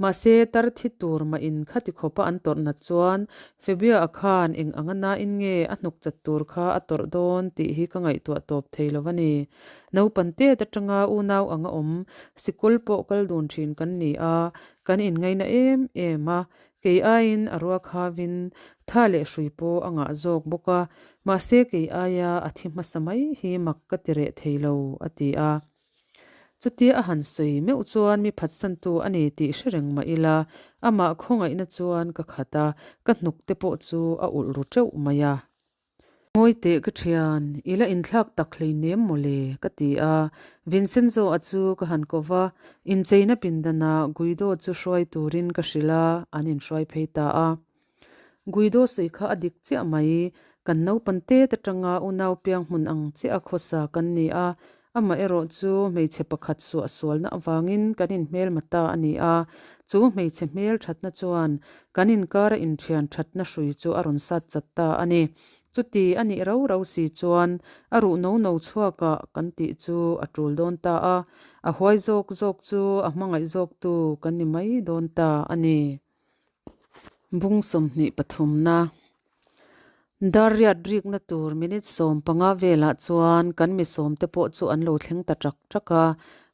Mahse, tar thi tur mah in khati khawpa an tawrh nat chuan Fabio-a khan eng anga nain nge a hnuk chat tur kha a tawrh dawn tih hi ka ngaihtuah tawp thei lo a ni. Naupan tet atanga unau anga awm, sikul pawh kal dun thin kan ni a, kan inngaina em em a. Kei aiin a ruak havin tha leh hrui pawh a ngah zawk bawk a, mahse kei aia a thi hmasa mai hi mak ka ti reh thei lo, a ti a. Chutia a han sawi meuh chuan mi phatsantu a ni tih hre reng mah ila, amah khawngaihna chuan ka khat a, ka hnuk te pawh chu a ulh ru teuh mai a. Ngawi teh ka thian, i la inthlak tak hleinem mawle, ka ti a. Vincenzo-a chu ka han ko va, incheina pindanah Guido chu hruai turin ka hrilh a, an inhruai phei ta a. Guido sawi kha a dik chiah mai, kan naupan tet atanga unau piang hmun ang chiah a khawsa kan ni a, amah erawh chu hmeichhe pakhat suah sualna avangin kan inhmelma ta a ni a, chu hmeichhe hmel thatna chuan kan inkara inthian thatna hrui chu a rawn sat chat ta a ni. Chuti a nih rau rau si chuan a ruh no no chhuakah kan tih chu a tul dawn ta a, a huai zawk zawk chu a hmangaih zawktu kan ni mai dawn ta a ni. Bung 23 na Dar riat rikna tur minute 15 velah chuan kan mi sawmte pawh chu an lo thleng ta ṭak ṭak a,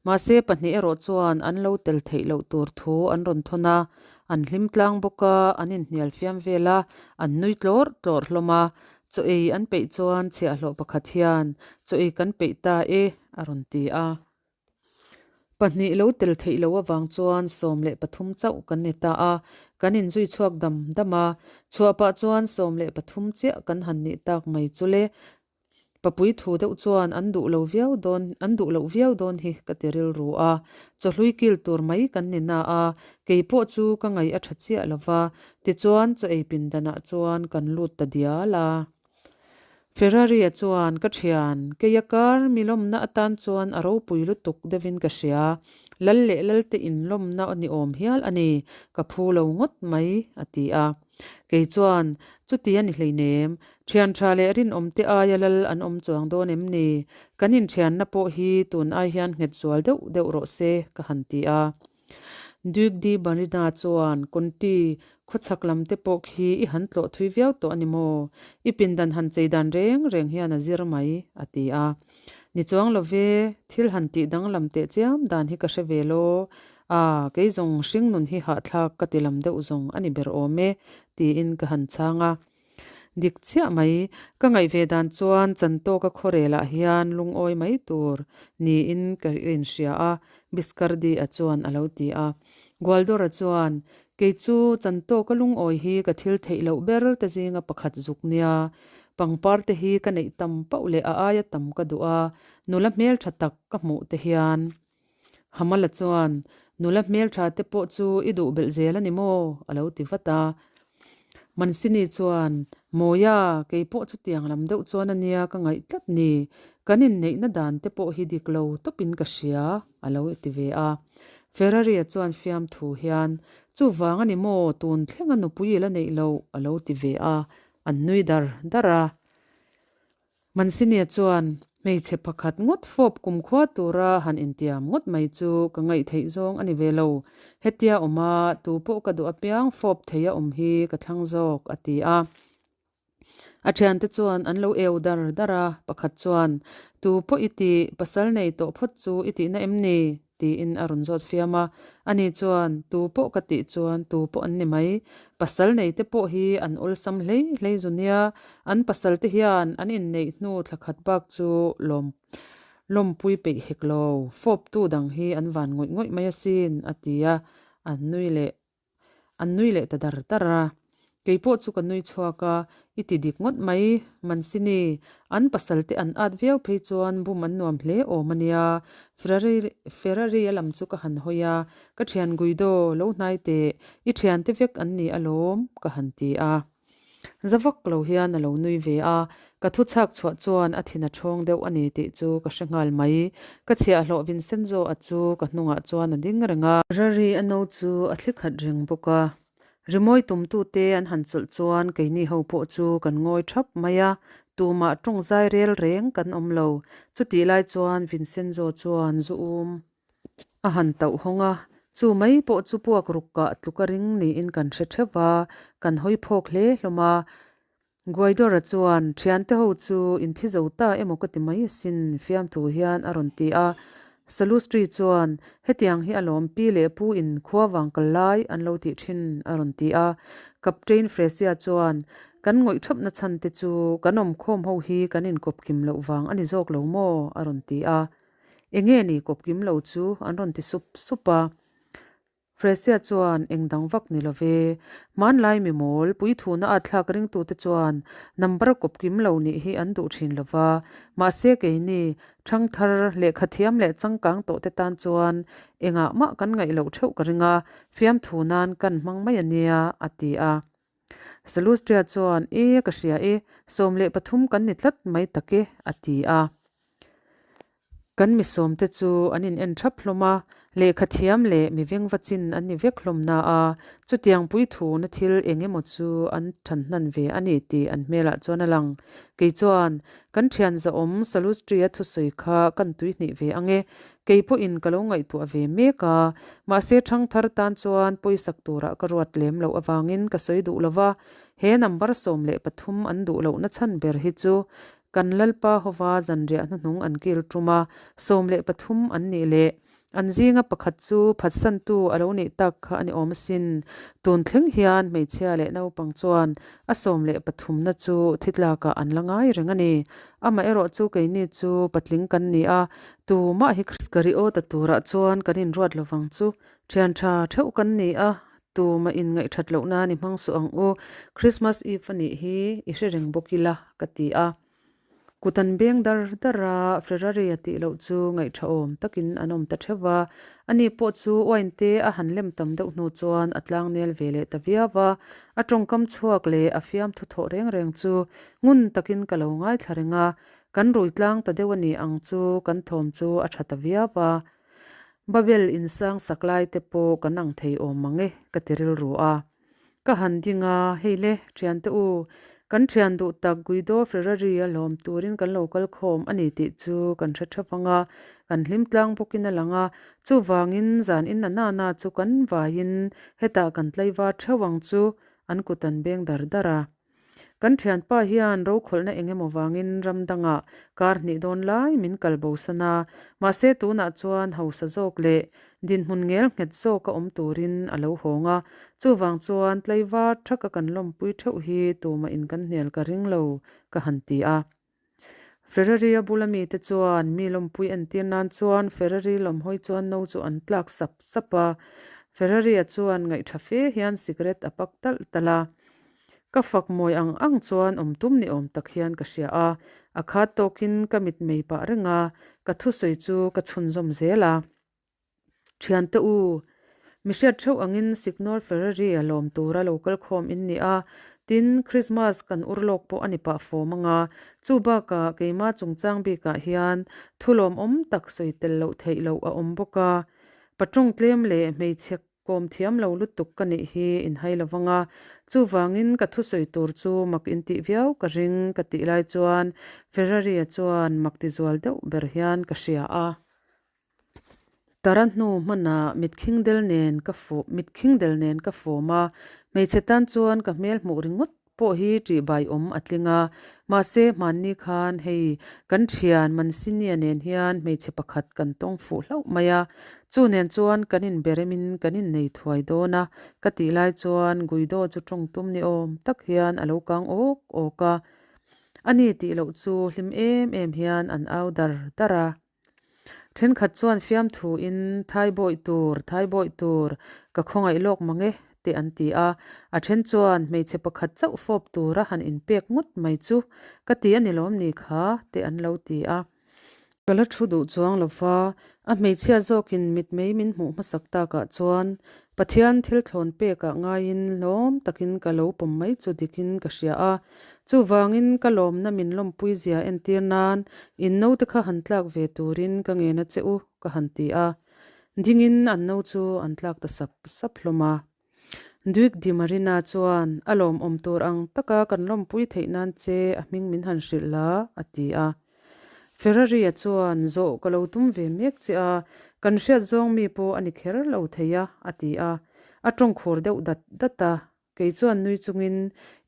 mahse pahnih erawh chuan an lo tel theih loh tur thu an rawn thawn a, an hlim tlang bawk a, an inhnial fiam vel a, an nui tlawrh tlawrh hlawm a, chaw ei an peih chuan chhiahhlawh pakhat hian chaw ei kan peih ta e a rawn ti a. Pahnih lo tel theih loh avang chuan 13 chauh kan ni ta a, kan inzui chhuak dam dam a, chhuah pah chuan 13 chiah kan han nih tak mai chu le. Papui thu deuh chuan an duh lo viau dawn, an duh loh viau dawn hi ka ti rilru a, chawhlui kil tur mai kan ni na a, kei pawh chu ka ngaih a tha chiah lo va, tichuan chaw ei pindanah chuan kan lut ta dial a. Ferrari-a chuan, Ka thian, keia kar mi lawmna atan chuan a ropui lutuk deuhin ka hria. Lal leh lalte inlawmna ni awm hial a ni, ka phu lo ngawt mai, a ti a. Kei chuan, Chuti a ni hleinem, thian tha leh rinawmte aia lal an awm chuang dawn em ni? Kan inthianna pawh hi tun ai hian nghet zual deuh deuh rawh se, ka han ti a. Duke di Barina chuan, Conti, khawchhak lam te pawh khi i han tlawh thui viau tawh a ni maw? I pindan han chei dan reng reng hian a zir mai, a ti a. Ni chuang lo ve, thil han tih danglam teh chiam dan hi ka hre ve law. A, kei zawng hring nun hi hahthlak ka ti lam deuh zawng a ni ber awm e, tiin ka han chhang a. Dik chiah mai, ka ngaih ve dan chuan Chantawka khuarelah hian lungawi mai tur niin ka inhria a, Biscardi-a chuan a lo ti a. Gualdora chuan, Kei chu Chantawka lungawi hi ka thil theih loh ber te zinga pakhat zuk nia. Pangpar te hi ka neih tam pauh leh a aia tam ka duh a, nula hmeltha tak ka hmuh te hian. Hamala chuan, Nula hmeltha te pawh chu i duh belh zel a ni maw? a lo ti vat a. Mansini chuan, Mawia, kei pawh chutiang lam deuh chuan a nia ka ngaih tlat ni. Kan inneihna dan te pawh hi dik lo tawpin ka hria, a lo ti ve a. Ferrari-a chuan fiamthu hian, Chuvang a ni maw, tun thlenga nupui i la neih loh, a lo ti ve a. An nui dar dar a. Mansinia chuan hmeichhe pakhat ngawt fawp kumkhua tura han intiam ngawt mai chu ka ngaihtheih zawng a ni ve lo. Hetia awm a, tu pawh ka duh apiang fawp thei a awm hi ka thlang zawk, a ti a. A thiante chuan an lo eu dar dar a, pakhat chuan, Tu pawh i tih, pasal nei tawh phawt chu i tihna em ni? Tiin a rawn zawt fiam a. Ani chuan, Tu pawh ka tih chuan tu pawh an ni mai. Pasal nei te pawh hi an awlsam hlei hlei zu nia. An pasal te hian an inneih hnu thla khat bak chu lawm lawmpui peih hek lo. Fawptu dang hi an van ngawih ngawih mai asin, a ti a. An nui leh An nui leh ta dar dar a. Kei pawh chu ka nui chhuak a, I ti dik ngawt mai, Mancini. An pasal te an at viau phei chuan bum an nuam hle awm a nia. Ferrari Ferrari a lam chu ka han hawi a, Ka thian Guido, lo hnai teh, i thiante vek an ni alawm, ka han ti a. Za vak lo hian a lo nui ve a, ka thu chhak chhuah chuan a thin a ṭhawng deuh a ni tih chu ka hre nghal mai. Ka chhiahhlawh Vincenzo a chu ka hnungah chuan a ding reng a. Rari a no chu a thli khat reng bawk a. Rimawi tumtute an han chawlh chuan keini ho pawh chu kan ngawi thap mai a, tumah tawng zai rel reng kan awm lo. Chutih lai chuan Vincenzo chuan zu um a han tauh hawng a, chu mai pawh chu puak ruk kah tluk a ring niin kan hre theuh va, kan hawi phawk hle hlawm a. Guaidora chuan, Thiante ho chu in thi zo ta emaw ka ti mai asin, fiamthu hian a rawn ti a. Salustri chuan, Hetiang hi alawm pi leh pu in khua vang kal lai an lo tih thin, a rawn ti a. Captain Fresia chuan, Kan ngawih thapna chhan te chu kan awmkhawm ho hi kan inkawp kim loh vang a ni zawk lo maw? a rawn ti a. Enge ni kawp kim lo chu an rawn ti sup sup a. Fresia chuan eng dang vak ni lo ve. Hmanlai mi mawl, puithuna at thlak ringtute chuan number kawp kim lo nih hi an duh thin lo va. Mahse keini, thangthar, lehkha thiam leh changkang tawh te tan chuan engah mah kan ngaih loh theuh ka ring a, fiamthu nan kan hmang mai a nia, a ti a. Salustria chuan, E, ka hria e, 13 kan ni tlat mai tak e, a ti a. Kan mi sawmte chu an in en thap hlawm a, lehkha thiam leh mi vengva chin an ni vek hlawm na a, chutiang puithuna thil eng emaw chu an than hnan ve a ni tih an hmelah chuan a lang. Kei chuan, Kan thian zahawm Salustria thusawi kha kan tuihnih ve ang e, kei pawhin ka lo ngaihtuah ve mek a, mahse thangthar tan chuan pawisak turah ka ruat lem loh avangin ka sawi duh lo va, he number 13 an duh lohna chhan ber hi chu Kan Lalpa hova zanriah hnuhnung an kil tum a, 13 an nih leh an zinga pakhat chu phatsantu a lo nih tak kha a ni awm asin. Tun thleng hian hmeichhia leh naupang chuan a 13na chu thi tlakah an la ngai reng a ni. Amaherawh chu keini chu patling kan ni a, tumah hi Iskariota turah chuan kan inruat lovang chu. Thian tha theuh kan ni a, Tumah in ngaihthat loh nan i hmang suh ang u, Christmas Eve a nih hi i hre reng bawk ila, ka ti a. Kut an beng dar dar a, Ferrari a tih loh chu ngaihtha awm takin an awm ta theuh va. Ani pawh chu wine te a han lem tam deuh hnu chuan a tlang nel ve leh ta viau va. A tawngkam chhuak leh a fiamthu thawh reng reng chu ngun takin ka lo ngaithla reng a, kan rui tlang ta deuh a ni ang chu kan thawm chu a tha ta viau va. Babel insang sak lai te pawh kan ang thei awm mang e, ka ti rilru a. Ka han ding a, hei le, thiante u, kan thian duh tak Guido Ferrari a hlawm turin kan lo kal khawm a ni tih chu kan hre thap ang a, kan hlim tlang bawkin a lang a, chuvangin zan in na na na chu kan vaiin hetah kan tlaivar theuh ang chu an kut an beng dar dar a. Kan thianpa hian rokhawlhna eng emaw vangin ram dangah kar hnih dawn lai min kal bosan a, mahse tunah chuan hausa zawk leh dinhmun ngel nghet zawka awm turin a lo hawng a, chuvang chuan tlaivar thaka kan lawmpui theuh hi tumah in kan hnial ka ring lo, ka han ti a. Ferrari-a bula mite chuan mi lawmpui entir nan chuan Ferrari lawmhawi chuan no chu an tlak sap sap a. Ferrari-a chuan ngaihtha fe hian cigarette a pak talh talh a. Ka fak mawi ang ang chuan awm tum ni awm tak hian ka hria a, a khat tawkin ka mit mei pah reng a, ka thusawi chu ka chhunzawm zel a. Thiante u, mi hriat theuh angin Signor Ferrari a lawm tura lo kal khawm in ni a, tin, Christmas kan ur lawk pawh a ni pah fawm ang a, chu bakah keimah chungchang bikah hian thu lawmawm tak sawi tel loh theih loh a awm bawk a, patawng tlem leh hmeichhe kawm thiam lo lutuk ka nih hi inhai lo vang a, chuvangin ka thusawi tur chu mak intih viau ka ring ka tih lai chuan Ferrari-a chuan mak tizual deuh ber hian ka hria a. Tara hnu hmanah mitkhing del nen ka mitkhing del nen ka fawm a, hmeichhe tan chuan ka hmel hmuh ringawt pawh hi ṭih bai awm a tling a, mahse hmanni khan hei kan ṭhian Mansinia nen hian hmeichhe pakhat kan tawng fuh hlauh mai a, chu nen chuan kan inberemin kan innei thuai dawn a, ka tih lai chuan Guido chu ṭawng tum ni awm tak hian a lo kang awk awk a, ani tih loh chu hlim em em hian an au dar dar a. Thenkhat chuan fiamthu in, Thai bawih tur, thai bawih tur, ka khawngaih lawk mang e, te an ti a. A then chuan hmeichhe pakhat chauh fawp tura han inpek ngawt mai chu ka ti a ni lawm ni kha te an lo ti a. Ka la thu duh chuang lo va, a hmeichhia zawkin mitmei min hmuh hmasak takah chuan Pathian thil thlawn pekah ngaiin hlawm takin ka lo pawm mai chu dikin ka hria a. Chuvangin ka lawmna min lawmpui zia entir nan in naute kha han tlak ve turin ka ngen a che u ka han ti a. Dingin an no chu an tlak ta sap sap hlawm a. Duke Di Marina chuan a lawmawm tur ang taka kan lawmpui theih nan che a hming min han hrilh la, a ti a. Ferrari-a chuan zawh ka lo tum ve mek che a, kan hriat zawng mi pawh a ni kher lo thei a, a ti a. A tawngkhur deuh dat dat a. Kei chuan nui chungin,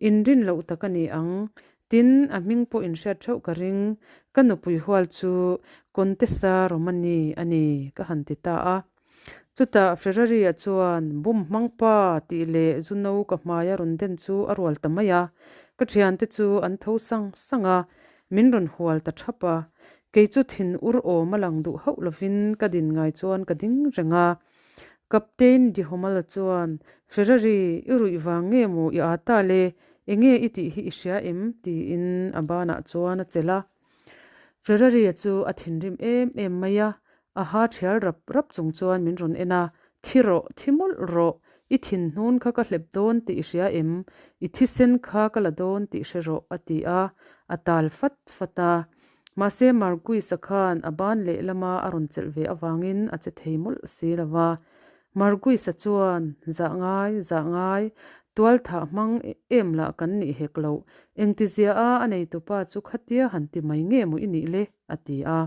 Inrin loh tak a ni ang. Tin, a hming pawh inhriat theuh ka ring. Ka nupui hual chu Contessa Romani a ni, ka han ti ta a. Chutah Ferrari-a chuan, Bum hmang pa! tih leh zu no ka hmai a rawn den chu a rual ta mai a. Ka thiante chu an tho sang sang a, min rawn hual ta thap a. Kei chu thin ur awm a lang duh hauh lovin ka din ngai chuan ka ding reng a. Captain Di Homala chuan, Ferrari, i ruih vang nge maw i â ta le? Enge i tih hi i hria em? tiin a banah chuan a chelh a. Ferrari-a chu a thinrim em em mai a, A ha thial rap rap chung chuan min rawn en a, Thi rawh, thi mawlh rawh, i thin hnun kha ka hlep dawn tih i hria em? I thisen kha ka la dawn tih hre rawh, a ti a, a tal fat fat a. Mahse Marquis-a khan a ban lehlama a rawn chelh ve avangin a che thei mawlh si lo va. Marquis-a chuan, Zah ngai, zah ngai, tual thah hmang em lah kan nih hek loh, engtizia a a neitupa chu khatia han ti mai nge maw i nih le? a ti a.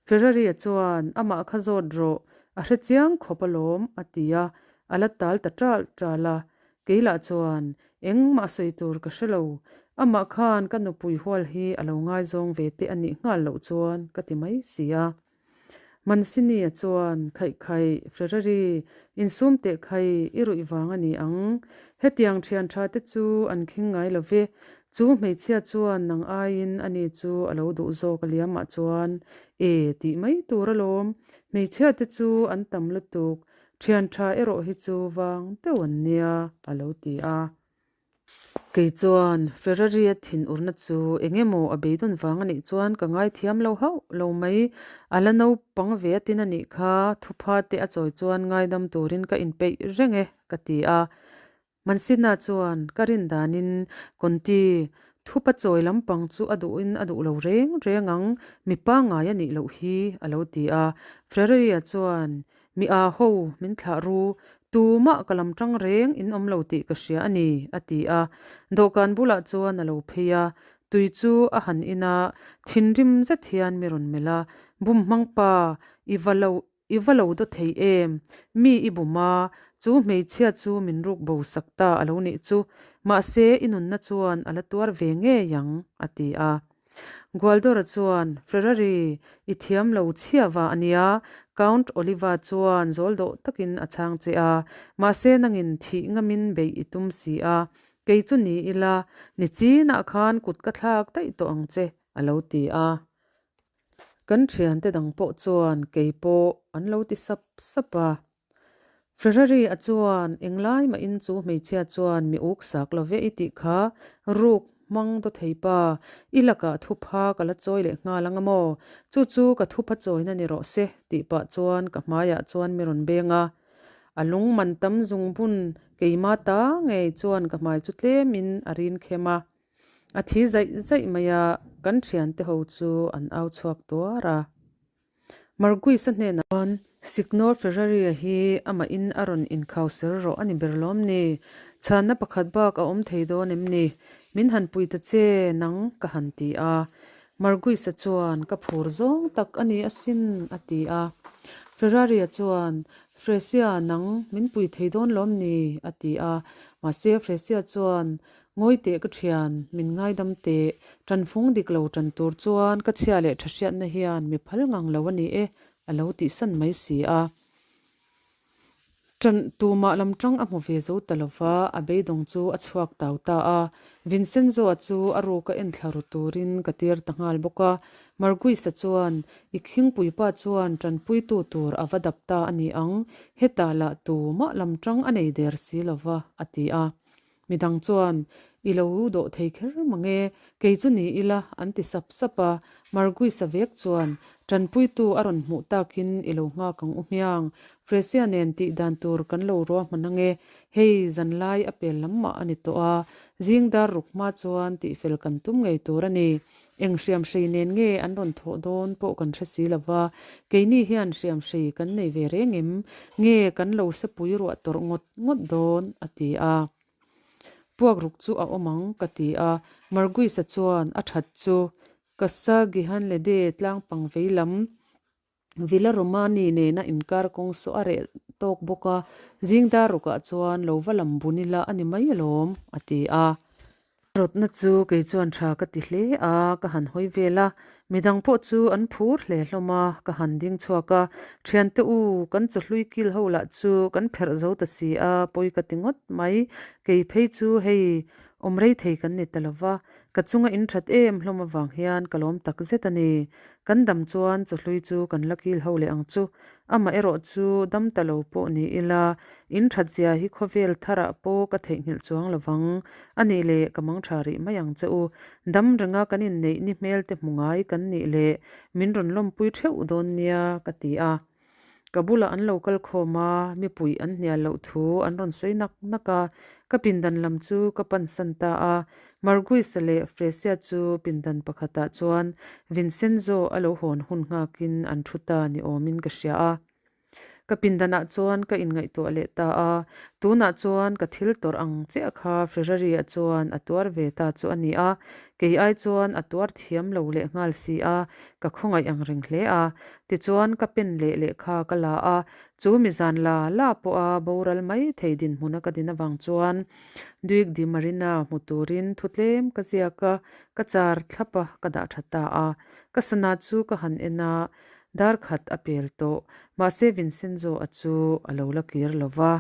Ferrari-a chuan, Amah kha zawt rawh, a hre chiang khawp alawm, a ti a, a la tal ta ṭal ṭal a. Kei lah chuan, Engmah sawi tur ka hre lo, amah khan ka nupui hual hi a lo ngaizawng ve te a nih nghal loh chuan ka ti mai si a. Mancini-a chuan, Khaih khaih, Ferrari, insum teh khai, i ruih vang a ni ang. Hetiang ṭhian ṭha te chu an khing ngai lo ve, Chu hmeichhia chuan nang aiin ani chu a lo duh zawk a liamah chuan e tih mai tur alawm, hmeichhia te chu an tam lutuk, thian tha erawh hi chu vang deuh an nia a lo ti a. Kei chuan Ferrari-a thin urna chu eng emaw a beidawn vang a nih chuan ka ngaithiam lo hauh lo mai, a la naupang ve a tin a nih kha, thupha te a chawi chuan ngaidam turin ka inpeih reng e ka ti a. Mansina chuan ka rin danin Conti thupa chawi lampang chu a duhin a duh lo reng reng ang, mi pangngai a nih loh hi a lo ti a. Ferreria chuan Mi aa ho min thlah ru, tumah ka lam tang reng in awm lo tih ka hria a ni a ti a. Dawhkan bulah chuan a lo phei a, tui chu a han in a, thinrim zet hian mi rawn melh a, Bum hmang pa, i va lo I va lo daw thei em? Mi i bum a, chu hmeichhia chu min ruk bo sak ta a lo nih chu. Mahse, i nunna chuan a la tuar ve ngei ang, a ti a. Gualdora chuan, Ferrari, i thiam lo chhia va a nia, Count Oliva chuan zawl dawh takin a chhang che a, mahse nangin thih ngamin beih i tum si a, kei chu ni ila, ni chinah khan kut ka thlak daih tawh ang che, a lo ti a. Kan thiante dang pawh chuan kei pawh an lo ti sap sap a. Ferrari a chuan englai mahin chu hmeichhia chuan mi uk sak lo ve i tih kha ruk hmang daw thei pa, i lakah thupha ka la chawi leh nghal ang a maw? Chu chu ka thupha chawina ni rawh se tih pah chuan ka hmaiah chuan mi rawn beng a. A lung man tam zungbun keima ta ngei chuan ka hmai chu tlemin a rin khem a. A thi zaih zaih mai a, kan thiante ho chu an au chhuak tuar a. Marquis-a hnenah chuan Signor Ferrari-a hi amahin a rawn inkhau ser rawh a ni ber lawm ni? Chhanna pakhat bak a awm thei dawn em ni? Min han pui ta che nang ka han ti a. Marquis-a chuan ka phur zawng tak a ni asin a ti a. Ferrari-a chuan Fresia nang min pui thei dawn lawm ni? a ti a. Mahse Fresia chuan Ngawi teh ka thian, min ngaidam teh, tanfung dik lo tan tur chuan ka chhia leh tha hriatna hian mi phal ngang lo a ni e, a lo tihsan mai si a. Tan tumah lam tang a hmu ve zo ta lo va, a beidawng chu a chhuak tau ta a. Vincenzo-a chu a ruka enthla ru turin ka tir ta nghal bawk a. Marguis-a chuan, I khingpuipa chuan tanpuitu tur a va dap ta a ni ang, hetah lah tumah lam tang a nei der si lo va, a ti a. Midang chuan, I lo dawh thei kher mang e, kei chu ni ila, an ti sap sap a. Marguis-a vek chuan, Tanpuitu a rawn hmuh takin i lo nghak ang u hmiang, Fresia nen tih dan tur kan lo ruahman ang e, hei zanlai a pel lam mah a ni tawh a, zing dar ruk hma chuan tihfel kan tum ngei tur a ni. Eng hriamhrei nen nge an rawn thawh dawn pawh kan hre si lo va, keini hian hriamhrei kan nei ve reng em? Nge kan lo sepui ruah tawrh ngawt ngawt dawn? a ti a. Puak ruk chu a awm ang ka ti a, Marguis-a chuan a that chu Casa Gihanlede tlangpang vei lam Villa Romani nena inkar kawng saw a reh tawk bawk a, zing dar rukah chuan lo va lam bun ila a ni mai alawm, a ti a. Rawtna chu kei chuan tha ka ti hle a, ka han hawi vel a, midang pawh chu an phur hle hlawm a, ka han ding chhuak a, Thiante u, kan chawhlui kil ho lah chu kan pherh zo ta si a, pawi ka ti ngawt mai, kei phei chu hei awm rei thei kan ni ta lo va, Ka chunga in that em hlawm avang hian ka lawm tak zet a ni. Kan dam chuan chawhlui chu kan la kil ho leh ang chu. Amah erawh chu dam ta lo pawh ni ila, in that zia hi khawvel tharah pawh ka theihnghilh chuang lo vang. A nih leh ka mang tha rih mai ang che u. Dam renga kan inneih ni hmel te hmu ngai kan nih leh min rawn lawmpui theuh dawn nia ka ti a. Ka bulah an lo kal khawm a, mipui an hnial loh thu an rawn sawi nak nak a, ka pindan lam chu ka pansan ta a. Marguis-a leh Fresia chu pindan pakhatah chuan Vincenzo a lo hawn hun nghakin an thu ta ni awmin ka hria a. Ka pindanah chuan ka inngaihtuah leh ta a, tunah chuan ka thil tawrh ang chiah kha Ferrari-a chuan a tuar ve ta chu a ni a, kei ai chuan a tuar thiam lo leh nghal si a, ka khawngaih ang reng hle a. Tichuan ka pen leh lehkha ka la a, chu mi zan la la pawha boral mai thei dinhmuna ka din avang chuan Duik Di Marina hmu turin thu tlem ka ziak a, ka char thlap a, ka dah tha ta a. Ka sana chu ka han en a, dar khat a pel tawh, mahse Vincenzo-a chu a lo la kir lo va.